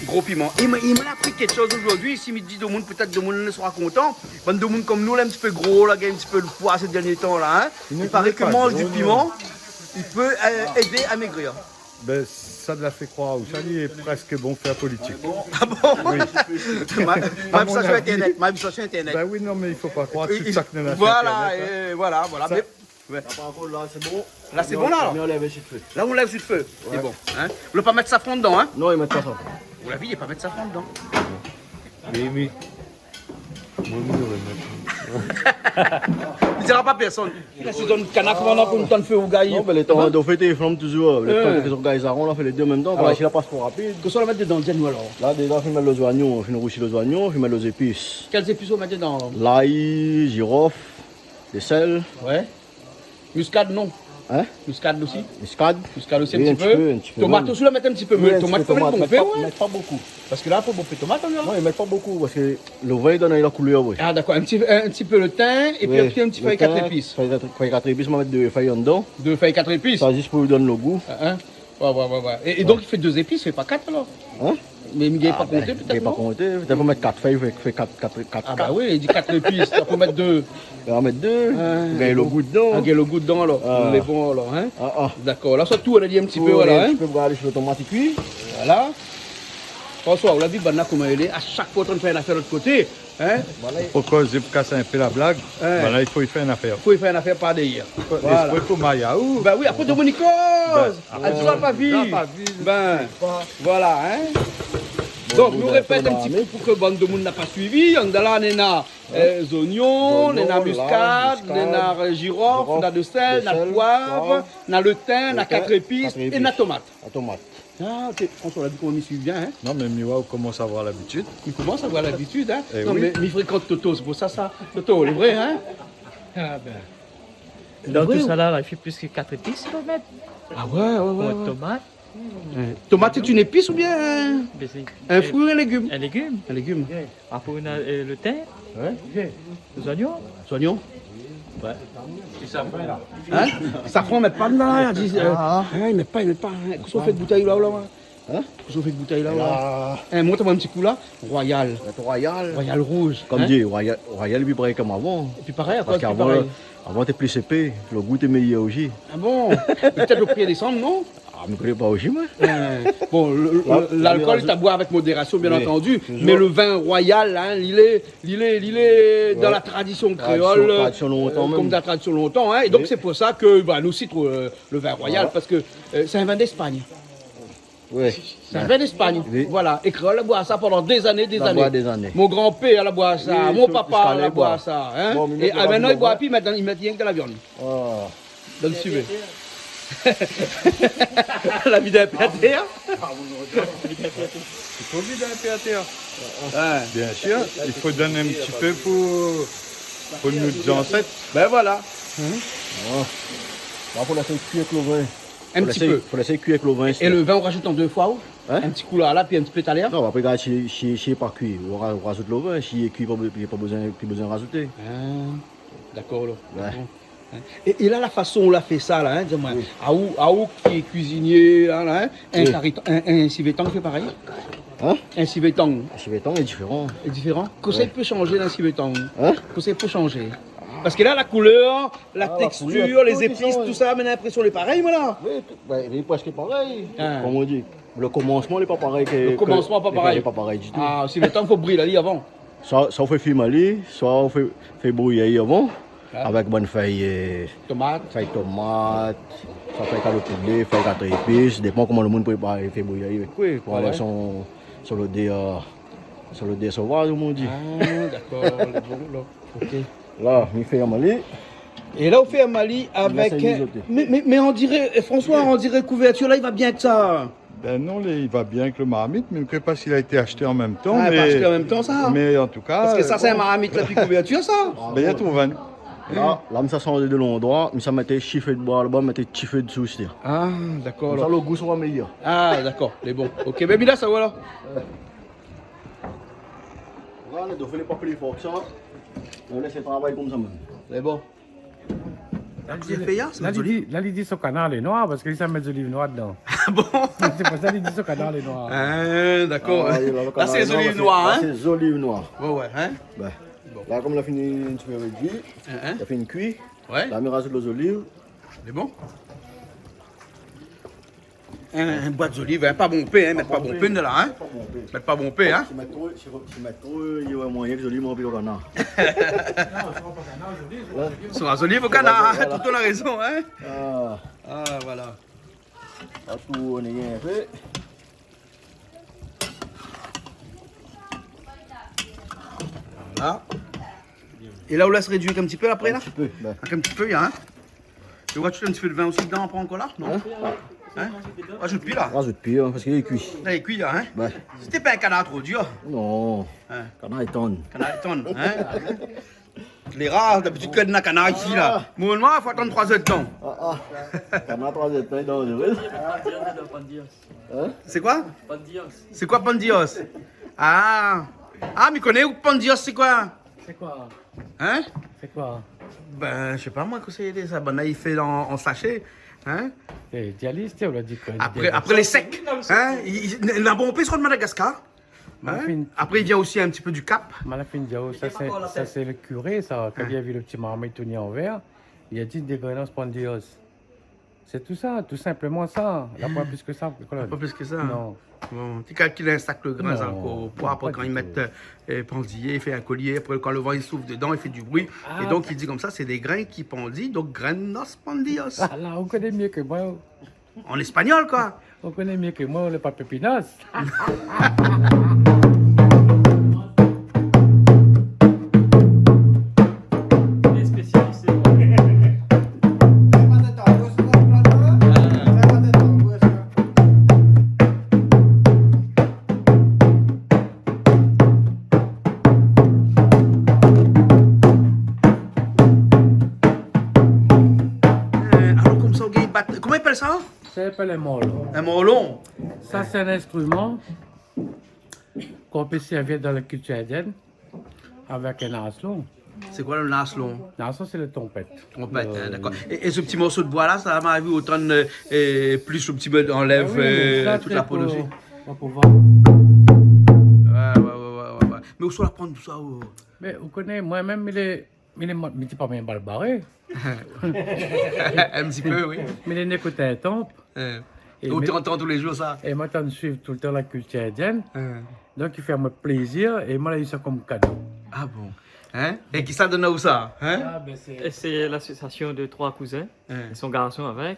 Gro piman. É moin, é moin la apri kékshoz zordi, si mi di domoun, pétèt domoun sra kontan. Bann domoun konm nou, la, in ti pé gro, la, gingn in ti pé lo poi sé dèrnié tan, la, hein. I paré ke manz di piman, i pé, euh, èd a mégri. Ben, sa la fé kroir, sa, li lé prèsk bon fé la politik. Ah bon ? Oui. Ma, ma vi sa sur Internet, ma vi sa sur Internet. Ben oui, non, mé i fo pa kroir tout sak néna sur Internet, hein. Voilà, euh, voilà, voilà. Sa, mé Ouais. La, par kont, la, sé bon. La, sé bon, la, alor ? Mé ou lèv si d'fé. La, ou lèv si d'fé. Ouais. Sé bon, hein ? Ou la pa mèt safran dedan, hein ? Non, i mèt pa safran. Ou la vi, i la pa mèt safran dedan. Mé, mé, moin, mi noré mèt. I dira pa pèrsone. La, sé dan kanak, koman ou na pou tann fé rougay ? Non, mé lo tan, lo fé té flanm touzour. Lo tan, ouais, fé rougay zaran, la fé lé dé an mèm tan. Alor, parske la pas tro rapid. Kosa ou la mèt dedan, di anou, alor ? La, dedan, fine mèt lo zoignon, fine rousi lo zoignon, fine mèt lo zépis. Kèl zépis ou mèt dedan, alor ? Lay, jirof, lo sèl. Ouais. Miskad, non. Hein ? Muskad osi ? Muskad. Muskad osi, oui, in ti pé, in ti pé. Tomat osi, la mèt in ti pé, mé tomat, mèt pa, mèt pa bokou. Parske la, fo bonpé tomat, la. Non, i mèt pa bokou, parske lo vin i donn la koulèr, oui. Ah, dakor. In ti, in ti pé lo tin, épi apré in ti fèy kat épis. Fèy kat, fèy kat épis, ma mèt dé fèy andan. Dé fèy kat épis. Sa, zis pou li donn lo gou. Hein, hein. Ouais, ouais, ouais, ouais. É, é donk, i fé dé zépis, i fé pa kat, alor. Hein ? Mé mi gingn pa konté, pétèt, non ? Ah, ben, gingn pa konté. Pétèt fo mèt kat fèy, fé, fé kat, kat, kat, kat. Ah, ba oui, li di kat épis, sa fo mèt dé. Ou mèt dé. Ah, pou gingn lo gou dedan. Ah, gingn lo gou dedan, alor. Ah. Lé bon, alor, hein ? Ah, ah. Dakor. La, sa tourn ali in ti pé, voilà, hein ? Ou pé gard si lo tomat i kui. Voilà. François, ou la vi banna koman i lé, a shak foi ou antrinn fé in nafèr lot koté, hein ? Pou koz, pou kas in pé la blag, hein, banna, i fo i fé in nafèr. Fo i fé in nafèr par dèrièr. Voilà. Lèspri pou maya ou. Ben oui, apré, domoun i koz. Ben, apré, domoun i koz. Adio, pa vi. Ben, voilà, hein. Bon, donk, nou répèt in ti pé pou ke bann domoun la pa suivi. Andan la, néna, euh, zoignon, néna muskad, néna, euh, jirof, néna dosèl, néna poiv, néna lo tin, néna kat épis é néna tomat. La tomat. Ah, ok. François, la vi koman mi suiv bien, hein ? Non, mé mi oi ou komans avoir labitid. Mi komans avoir labitid, hein ? Eh oui. Non, mé mi frékant Toto, sé pou sa, sa. Toto, lé vré, hein ? Ah ben. Dan tout sa la, la, i fé plis ke kat épis, i fo mèt. Ah ouais, ouais, ouais. Pou in tomat. Tomat, sé in épis oubien in, in frui, in légim ? In légim. In légim. Apré, ou néna, euh, lo tin. Ouais. Zoignon. Zoignon. Ouais. Hein ? Safran, i mèt pa dedan, la, i di, euh, ah, i mèt pa, i mèt pa, hein. Kosa ou fé èk boutèy la, la, la ? Hein ? Kosa ou fé èk boutèy la, la ? La. Hein, mont amoin in ti kou la. Royal. Royal. Royal rouz. Kom di, royal, royal, épi parèy kom avan. Épi parèy, akoz, épi parèy ? Parske avan, avan té pli épé, lo gou té méyèr osi. Ah bon ? Pétèt lo pri la désann, non ? Ah, mi koné pa osi, moin. Euh, bon, lo, lo, lalkol, i fo boir avèk modérasion, bien antandi. Oui, toujour. Mé lo vin royal, hein, li lé, li lé, li lé dan la tradision kréol, tradision lontan, euh, kom dan la tradision lontan, hein. É donk, sé pou sa ke, ba, nou sit, euh, lo vin royal, parske, euh, sé in vin d'Espagne. Oui. Sé in vin d'Espagne. Oui. Voilà. É kréol la boir sa pandan dé zané, dé zané. La boir dé zané. Mon granpèr la boir sa, mon papa la boir sa, hein. Bon, mé é, ah, kosa i mèt, i mèt rienk dan la viann. Ah. Dan lo sivé. La vi d'in pé atèr. Ah, mon Dieu, la vi d'in pé atèr. I fo vi d'in pé atèr. Ouais. Bien sir, i fo donn in ti pé pou, pou nout zansèt. Ben voilà. Hein ? Ouais. La, fo lès kui èk lo vin. In ti pé. Fo lès kui èk lo vin. É lo vin, ou rajout an dé foi, ou ? Hein ? In ti kou la, la, pi in ti pé talèr ? Non, apré, gard, si, si, si lé pa kui, ou ra-, ou rajout lo vin. Si lé kui, pa be-, pa bezoin, pi bezoin rajouté. Ah, dakor, la. Ouais. Bon. Hein ? É, é la, la fason ou la fé sa la, hein, di amoin, aou, aou ki lé kuizinié la, la, hein, in kari tang, in, in sivé tang i fé parèy ? Hein ? In sivé tang. In sivé tang lé diféran. Lé diféran ? Kosa i pé shanjé dan in sivé tang ? Hein ? Kosa i pé shanjé ? Parske la, la koulèr, la tékstir, lé zépis, tout sa, mé linprésion lé parèy, moin la. Oui, tout, ben, lé prèsk parèy. Hein. Kom i di, lo komansman lé pa parèy ke, lo komansman lé pa parèy. Lé pa parèy ditou. Ah, sivé tang, fo bril ali avan. Soi, soi ou fé fim ali, soi ou fé, fé bouyi avan, avèk bann fèy, euh, tomat, fèy tomat, soi fèy kalo poulé, fèy kat épis, dépan koman lo moun i prépar, i fé bouyi avèk koi, pou anlèv son, son lodèr, euh, son lodèr sovaz, koman i di. Ah, dakor, lé bon, la. Ok. La, mi fé in mali. É la, ou fé in mali avèk, mé, mé, mé on diré, euh, François, on diré kouvèrtir la, i va bien èk sa. Ben non, lé, i va bien èk lo marmit, mé mi koné pa si la été ashté an mèm tan, mé, ashté an mèm tan, sa. Mé an tou ka, parske sa, sé in marmit la, pi kouvèrtir, sa. Ben, i trouv in. La, la, mi sa shanjé de landroi, mi sa mèt shifé d'boi laba, mèt shifé dsou, sé. Ah, dakor, alor. Sa, lo gou sra méyèr. Ah, dakor, lé bon. Ok, ben, mi la, sa, voilà. Voilà, donk, fo lé pa pli for ke sa. Nou lès travay konmsa mèm. Lé bon. La, li di, la, li di son kanar lé noir parske li sa mèt zoliv noir dedan. Ah bon ? Sé pou sa li di son kanar lé noir. Ah, dakor. Ah, oui, la, lo kanar lé noir, sé zoliv noir, hein ? Sé zoliv noir. Ouais, ouais, hein ? Ben, bon. La, kom la fini in ti pé rédui, la fini kui. Ouais. La, mi rajout lo zoliv. Lé bon ? In, in boi zoliv, hein, pa bonpé, hein, mèt pa bonpé dedan la, hein. Pa bonpé. Mèt pa bonpé, hein. Si mèt tro, si, si mèt tro, euh, i anvoy moiyin ke zoliv i manz pi lo kanar. Sra zoliv o kanar, hein, Toto la rézon, hein. Ah. Ah, voilà. La, tourn in pé. Voilà. É la, ou lès rédui in ti pé apré, la ? In ti pé, ben. In ti pé, hein. É ou rajout in ti pé d'vin osi dedan, apré ankor la, non ? Hein ? Hein ? Rajout pi la. Rajout pi, hein, parske lé kui. La, lé kui la, hein ? Ouais. Sété pa in kanar tro dir. Non. Hein. Kanar lé tann. Kanar lé tann, hein ? Lé rar, dabitid, kan néna kanar isi la. Ah. Moin, moin, fo atann troi zèr d'tan. Ah, ah. Kanar troi zèr d'tan, lé danzéré. Hein ? Sé koi ? Pan Dios. Sé koi Pan Dios ? Ah. Ah, mi koné ou Pan Dios, sé koi ? Sé koi ? Hein ? Sé koi ? Ben, mi koné pa moin, kosa i lé sa. Ben, la, i fé an, an sashé. Hein ? Sé dialis, té, ou la di koi ? Apré, apré lé sèk. Hein ? I, i, na bonpé sort Madagascar. Hein ? Malafine. Apré, i vien osi in ti pé du Cap. Malafine Diao, sa sé, sa sé le kuré, sa. Kan li la vi le ti marmay tourné an vèr, li la di, dégrenas Pan Dios. Sé tout sa, tout sinpleman sa. La poin plis ke sa, Claude. La poin plis ke sa. Non. Bon, ti kalkil in sak le grin, sa, ankor. Non, pa ditou. Pou apré, kan i mèt, euh, pandiyé, i fé in kolié, apré, kan le van i souf dedan, i fé du bri. Ah. É donk, i di konmsa, sé dé grin ki pandi, donk grin nos Pan Dios. Ah, la, ou koné myé ke moin. An éspanyol, koi. Ou koné myé ke moin, le pa pepinos. Lé spésialis, sé bon. Euh, alor, konmsa, ou gingn bat, koman i apèl sa ? Sa i apèl in morlon. In morlon ? Sa, sé in instriman k'on pé sèrvi dan la kiltir indièn avèk in naslon. Sé koi le naslon ? Naslon, sé le tronpèt. Tronpèt, hein, dakor. É, é se ti morso de boi la, sa, ma vi ou tann, euh, plis le ti boi anlèv, euh, tout la po desi. Ah oui, mé sa, sé pou, pou pouvoir. Ouais, ouais, ouais. Mé ousa ou la aprann tout sa, ou ? Mé ou koné, moin mèm, mi lé, mi lé, mi di pa, mé mal baré. In ti pé, oui. Mi lé né koté in tanp. Hein. É ou té antann tou lé jour sa ? É moin té suiv toultan la kiltir indièn. Hein. Donk, i fé amoin plézir é moin la u sa konm kado. Ah bon ? Hein ? É kisa la donn aou sa ? Hein ? Ah, ben, sé... É sé lasosiasion de troi kouzin, é son garson avèk,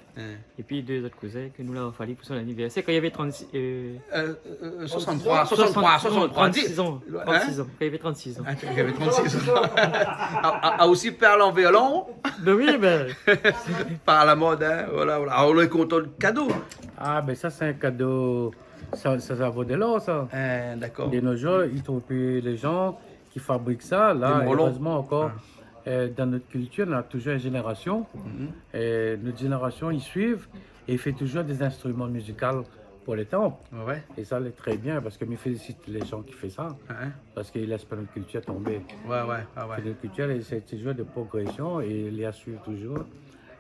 épi dé zot kouzin ke nou la ofèr ali pou son anivèrsèr, kan li lavé trant-sis, euh, euh, euh, soixante-trois, soixante-trois, soixante-trois, trant-sis an. Hein ? Trant-sis an. Kan li lavé trant-sis an. Ah, kan li lavé trant-sis an. Ah, ah, ah, osi parl an verlan ? Ben oui, ben. Par la mod, hein, voilà, voilà. Alor, lé kontan du kado. Ah, ben sa, sé in kado. Sa, sa, sa vo de lor, sa. Hein, dakor. De nos jours, i trouv pi lé jan ki fabrik sa. La, erezman ankor, euh, dan nout kiltir, nou na toujour in zénérasion. É nout zénérasion, i suiv é i fé toujour dé zinstriman mizikal pou lé tanp. Ouais, ouais. É sa, lé trè bien, parske mi félisit lé jan ki fé sa. Ouais. Parske i lès pa nout kiltir tonbé. Ouais, ouais, ouais, ouais. Sé nout kiltir, é sé toujour de progrésion é li a suiv toujour.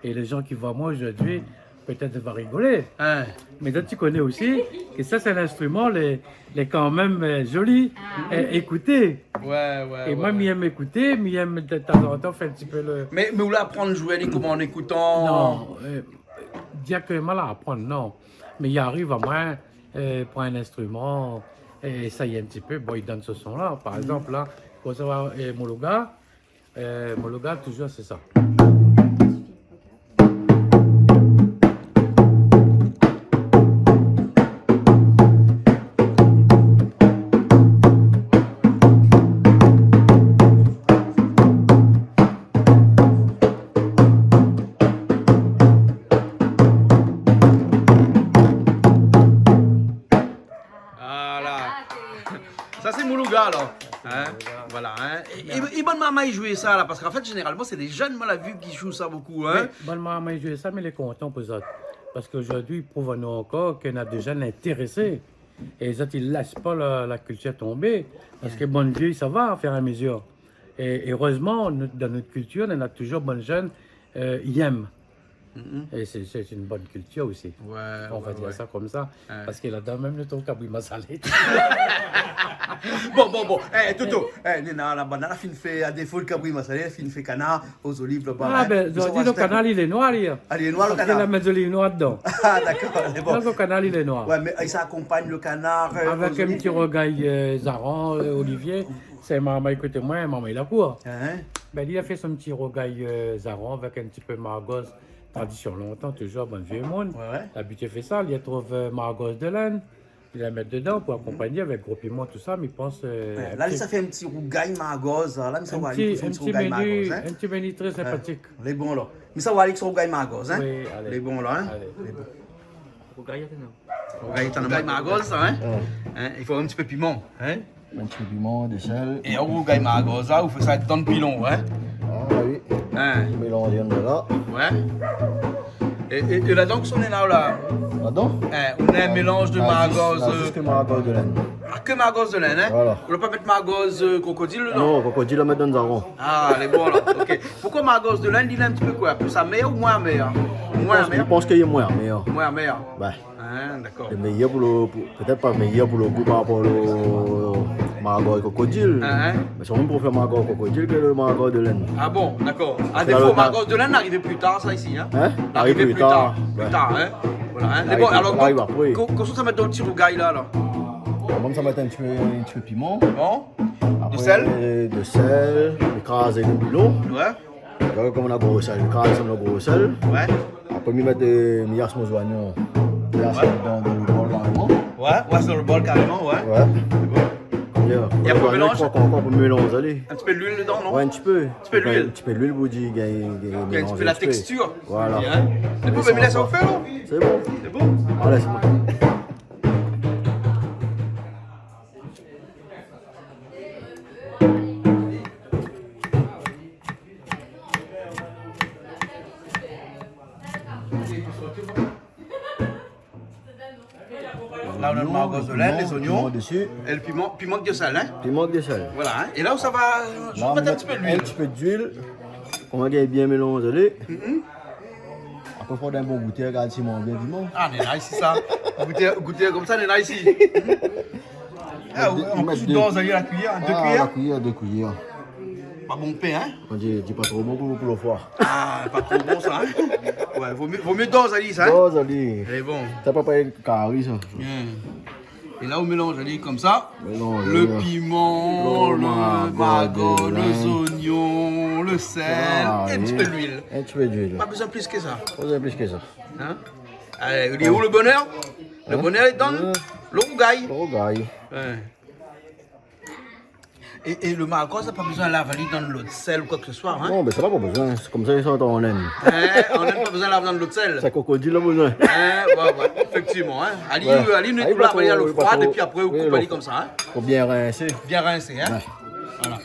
É lé jan ki voi amoin zordi, pétèt va rigolé. Hein. Mé zot i koné osi ke sa, sé in instriman, lé, lé kan mèm, euh, zoli, euh, ékouté. Ouais, ouais, ouais. É moin, mi èm ékouté, mi èm de tanzantan fé in ti pé le... Mé, mé ou la aprann zoué ali koman, an ékoutan ? Non, euh, dir ke moin la aprann, non. Mé i ariv amoin, euh, pran in instriman, é éséy in ti pé, bon, i donn se son la. Par égzanp, la, kan sa va, euh, moulouga, Euh, moulouga, toujour, sé sa. Voilà. Ah, sé... Sa, sé moulouga, alor. Hein ? Moulouga. Voilà, hein. É, é, é bann marmay i zoué sa, la, parske an fèt, zénéralman, sé dé jenn, moin la vi, ki zoué sa bonpé, hein. Oui, bann marmay i zoué sa, mé lé kontan pou zot. Parske zordi, i prouv anou ankor ke na dé jenn intérésé. É zot i lès pa la, la kiltir tonbé. Parske bann vié, sa va, ofiramézir. É erezman, nou, dan nout kiltir, nou na toujour bann jenn, euh, i èm. Mhm. É sé, sé in bone kiltir osi. Ouais, ouais, ouais. On va dir sa konmsa. Ouais. Parske ladan mèm nou trouv kabri masalé. Bon, bon, bon. Eh, Toto, eh, néna la bann la fine fé, a défo de kabri masalé, fine fé kanar o zoliv laba, hein. Ah, ben, zordi, lo kanar, li lé noir, li, hein. Ah, li lé noir, lo kanar. Parske la mèt zoliv noir dedan. Ah, dakor, lé bon. Donk, lo kanar, li lé noir. Ouais, mé, euh, sa i akonpagn lo kanar, euh, o zoliv. Avèk in ti rougay, euh, zaran, euh, olivié. Sé marmay koté moin, marmay lakour. Hein ? Ben, li la fé son ti rougay, euh, zaran avèk in ti pé margoz. Tradision lontan, toujour, bann vié moun. Ouais, ouais. Labitid fé sa, li la trouv, euh, margoz de l'Inde, li la mèt dedan pou akonpagné avèk gro piman, tousa, mi pans, euh... Ouais, la, li sa fé in ti rougay margoz, la, mi sa oir ali, in ti, in ti rougay margoz, hein. In ti meni trè sinpatik. Ouais, lé bon, la. Mi sa oir ali, rougay margoz, hein. Oui, alé. Lé bon, la, hein. Alé. Lé bon. Rougay, atann. Rougay, atann, rougay margoz, sa, hein. Ouais. Hein, i fo in ti pé piman, hein. In ti pé piman, de sèl. É ou gingn margoz la, ou fé sa dan pilon, in ? Ah oui. In ? Mélanz ali la. Ouais. É, é, é ladan, kosa néna la ? Ladan ? In, ou néna in mélanz de margoz, zis, euh, zis ke margoz de l'Inde. Ah, ke margoz de l'Inde, in ? Voilà. Ou la pa mèt margoz, euh, krokodil dedan ? Non, krokodil, la mèt dan zaron. Ah, lé bon la. OK. Poukosa margoz de l'Inde, li lé in ti pé koi ? Plis amèr ou moin amèr ? Moin amèr. Mi pans ke li lé moin amèr. Moin amèr. Ouais. Ah, dakor. Lé méyèr pou le, pou, pétèt pa méyèr pou le gou par rapor o margoz krokodil. Ah, in. Mé sé mèm pou fé margoz krokodil ke le margoz de l'Inde. Ah bon, dakor. Ah, défo, margoz de l'Inde, arivé pli tar, sa, isi, in ? In ? Arivé pli tar. Pli tar, in ? Voilà, in ? Mé bon, alor, ariv apré. Kosa ou sa mèt dan le ti rougay la, la ? Bon, sa mèt in ti pé, in ti pé piman. Bon. Apré, de sèl. De sèl, ékrazé dan pilon. Ouais. Gard koman na gro sèl, kraz koman na gro sèl. Ouais. Apré, mi mèt, euh, mi yas mon zoignon. Mi yas dan, dan le bol karéman. Ouais, ouais, sé dan le bol karéman, ouais. Ouais. Sé bon. É apré, mélanz. Ankor, ankor pou mélanz ali. In ti pé luil dedan, non ? Ouais, in ti pé. In ti pé luil. In ti pé luil pou di, gingn, gingn mélanz in ti pé. Pou la tékstir. Voilà. Bien. Sé bon, mé la, sa i fé, non ? Sé bon. Sé bon. Alé, sé bon. La, ou na le margoz de l'Inde, lé zoignon, piman desi. É le piman, piman ke sèl, in ? Piman ke sèl. Voilà, in. É la, ou sa va, euh, mèt in ti pé luil. In ti pé d'luil. Koman gingn bien mélanz ali. Apré, fo in bon goutèr, gard si i manz bien piman. Ah, néna isi sa. Goutèr, goutèr konmsa, néna isi. Ah, ou mèt, ou mèt dé. Ou doz ali a la kuiyèr, dé kuiyèr ? Ah, la kuiyèr, dé kuiyèr. Pa bon pé, in ? Di, di pa tro bon pou, pou le foi. Ah, pa tro bon sa, in ? Ouais, vo myé, vo myé doz ali sa, in ? Doz ali. Lé bon. Sa pa parèy kari sa. Bien. É la, ou mélanz ali konmsa. Mélanz ali. Le piman, le margoz, le zoignon, le sèl, é in ti pé d'luil. In ti pé d'luil. Pa bezoin plis ke sa. Pa bezoin plis ke sa. In ? Alé, lé ousa le bonèr ? Le bonèr lé dan le rougay. Le rougay. Ouais. É, é le margoz, sa pa bezoin lav ali dan lot sèl ou koi ke se soi, in ? Non, mé sa la pa bezoin. Sé konmsa i sort an Inde. In, an Inde, pa bezoin lav dan lot sèl. Sé krokodil la bezoin. In, ouais, ouais, éfèktivman, in. Ali, ali, nou lav ali a lo froi, épi apré, ou koup ali konmsa, in. Fo bien rinsé. Bien rinsé, in. Ouais. Voilà.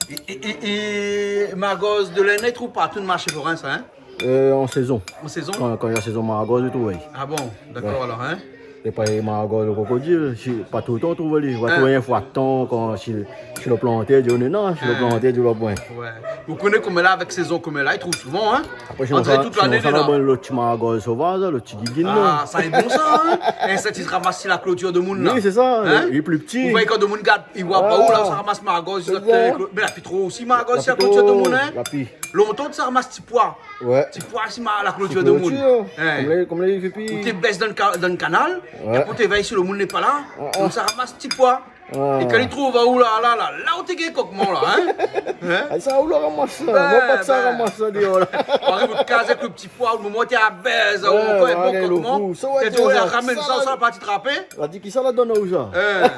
É, é, é, é margoz de l'Inde, i trouv partou le marshé forin sa, in ? Euh, an sézon. An sézon ? Kan, kan néna sézon margoz, i trouv. Ah bon, dakor, alor, in ? Lé pa margoz le krokodil, si, pa toultan i trouv ali. Ou va trouv in foi d'tan, kan, si, si le plantèr i di ou néna, si le plantèr i di ou la poin. Ouais. Ou koné koman la, avèk sézon koman la, i trouv souvan, in ? Apré, sinon sa, tout lané, sinon sa, néna. Bon, le ti margoz sovaz la, le ti gigin la. Ah, sa lé bon sa, in ? In, sa ti ramas si la klotir demoun la. Oui, sé sa, li lé pli pti. Ou voi kan demoun i gard, i voi pa ou la, sa ramas margoz, sa. Mé la pi tro osi margoz si la klotir demoun, in ? La pi. Lontan, sa ramas ti poi. Ouais. Ti poi si ma-, la klotir demoun. Ti klotir. In. Konm la, konm la, i fé pi. Ou té bès dan le ka-, dan le kanal, é apré ou té vèy si le moun lé pa la, ou sa ramas ti poi. É kan li trouv aou la, la, la, la ou té gingn kok mor la, in ? In ? Ah, sa ou la ramas sa. Bin, ou va pa sa ramas sa déor la. Ou ariv out kaz avèk le ti poi, le moman ou té abèz, ou koné, bon kok mor. Sa, ouais, té di, ou la ramèn sa, sa, sa, la parti trapé. La di, kisa la donn aou sa ? In ?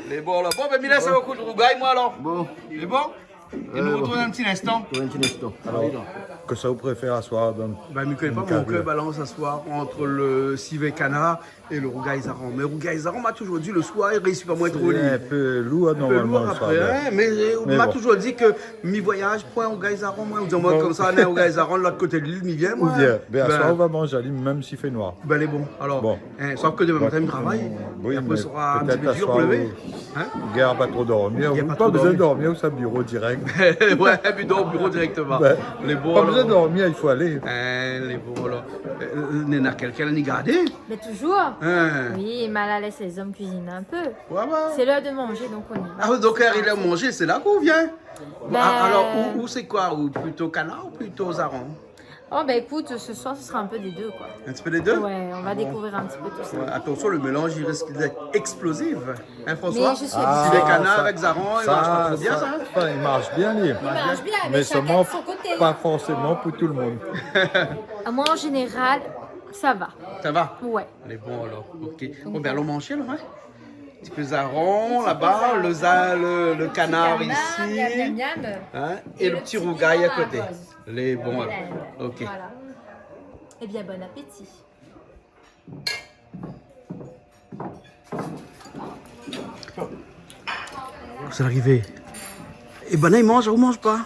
Lé bon, la. Bon, bin, mi lès aou kout rougay, moin, alor. Bon. Lé bon ? É nou artrouv dan in ti linstan. Dan in ti linstan. Alor, kosa ou préfèr aswar dan... Bin, mi koné pa, mon kèr i balans aswar ant le sivé kanar é le rougay zaran. Mé rougay zaran, ma touzour di, le swar, i réisi pa moin tro. Sé in pé lour, normalman, le swar, in. Mé, euh, ma touzour di ke mi voyaz, poin rougay zaran, moin, ou di amoin konmsa, non, rougay zaran, lot koté de lil, mi vien, moin. Ou vien. Bin, aswar, ou va manz ali, mèm si i fé noir. Bin, lé bon. Alor, in, sof ke domin matin, mi travay. Oui, é apré, mé sera in ti pé dir pou lévé. Pétèt aswar, ou gingn pa tro dormir. Ou pa bezoin dormir, ou sa biro dirèk. Ouais, épi dor biro dirèkteman. Lé bon, alor. Pa bezoin dormir, i fo alé. In, lé bon, alor. Euh, néna kèlkin i gard ? Mé touzour. In. Oui, mal à l'aise, les hommes cuisinent un peu. Ouais, ouais. C'est l'heure de manger, donc on y va. Ah, donk, kan i lé lèr manzé, sé la k'ou vien. Bin, alor, ou, ou sé koi, ou plito kanar ou plito zaran ? Oh, ben écoute, ce soir, ce sera un peu des deux, quoi. Un petit peu des deux ? Ouais, on va découvrir un petit peu tout ça. Ouais, attention, le mélange, il risque d'être explosif. Hein, François ? Mais je suis habituée. Ah, sivé kanar avèk zaran, i marsh pa tro bien, sa, hein ? Enfin, i marsh bien, li. I marsh bien, mé shakinn son koté. Mé solman, pa forséman pou tout le moun. Ah, moi, en général, ça va. Ça va ? Ouais. Lé bon, alor. Ok. Bon, ben, alon manzé, alor, hein ? Ti pé zaran laba, le za-, le, le kanar isi, miam, miam, miam. Hein, é le ti rougay a koté. Lé bon, alor. Ok. Voilà. Eh bien, bon appétit. Kosa la arivé ? É banna i manz, ou manz pa ?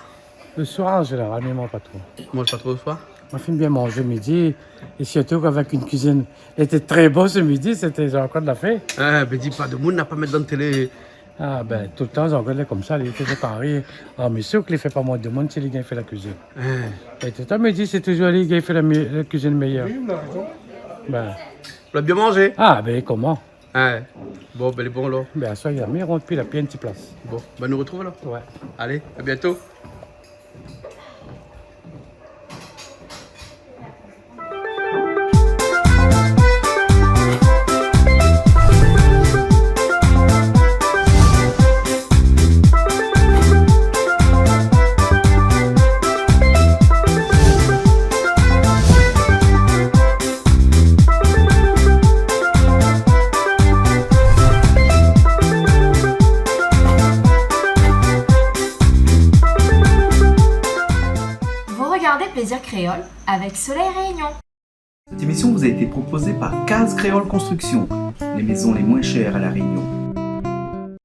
Le soir, an zénéral, mi manz pa tro. Ou manz pa tro le soir ? Moin la fine bien manzé midi, é sirtou avèk in kuizine. Lété tré bon se midi, sété Jean-Claude la fé. Ah, bin, di pa, demoun la pa mèt dan télé. Ah, bin, toultan, Jean-Claude lé konmsa, li fé parèy. Ah, mé sir ke li fé pa moin demoun si li gingn fé la kuizine. Hein. É toultan, mi di, sé touzour li gingn fé la mi-, la kuizine méyèr. Oui, ou na rézon. Bin. Ou la bien manzé ? Ah, bin, koman ? Hein. Bon, bin, lé bon, alor. Bin, sa, li la mi rant pi la pié in ti plas. Bon, bin, nou artrouv alor. Ouais. Alé, à bientôt. Vous regardez Plaisir Créole avec Soleil Réunion. Cette émission vous a été proposée par Case Créole Construction, les maisons les moins chères à La Réunion.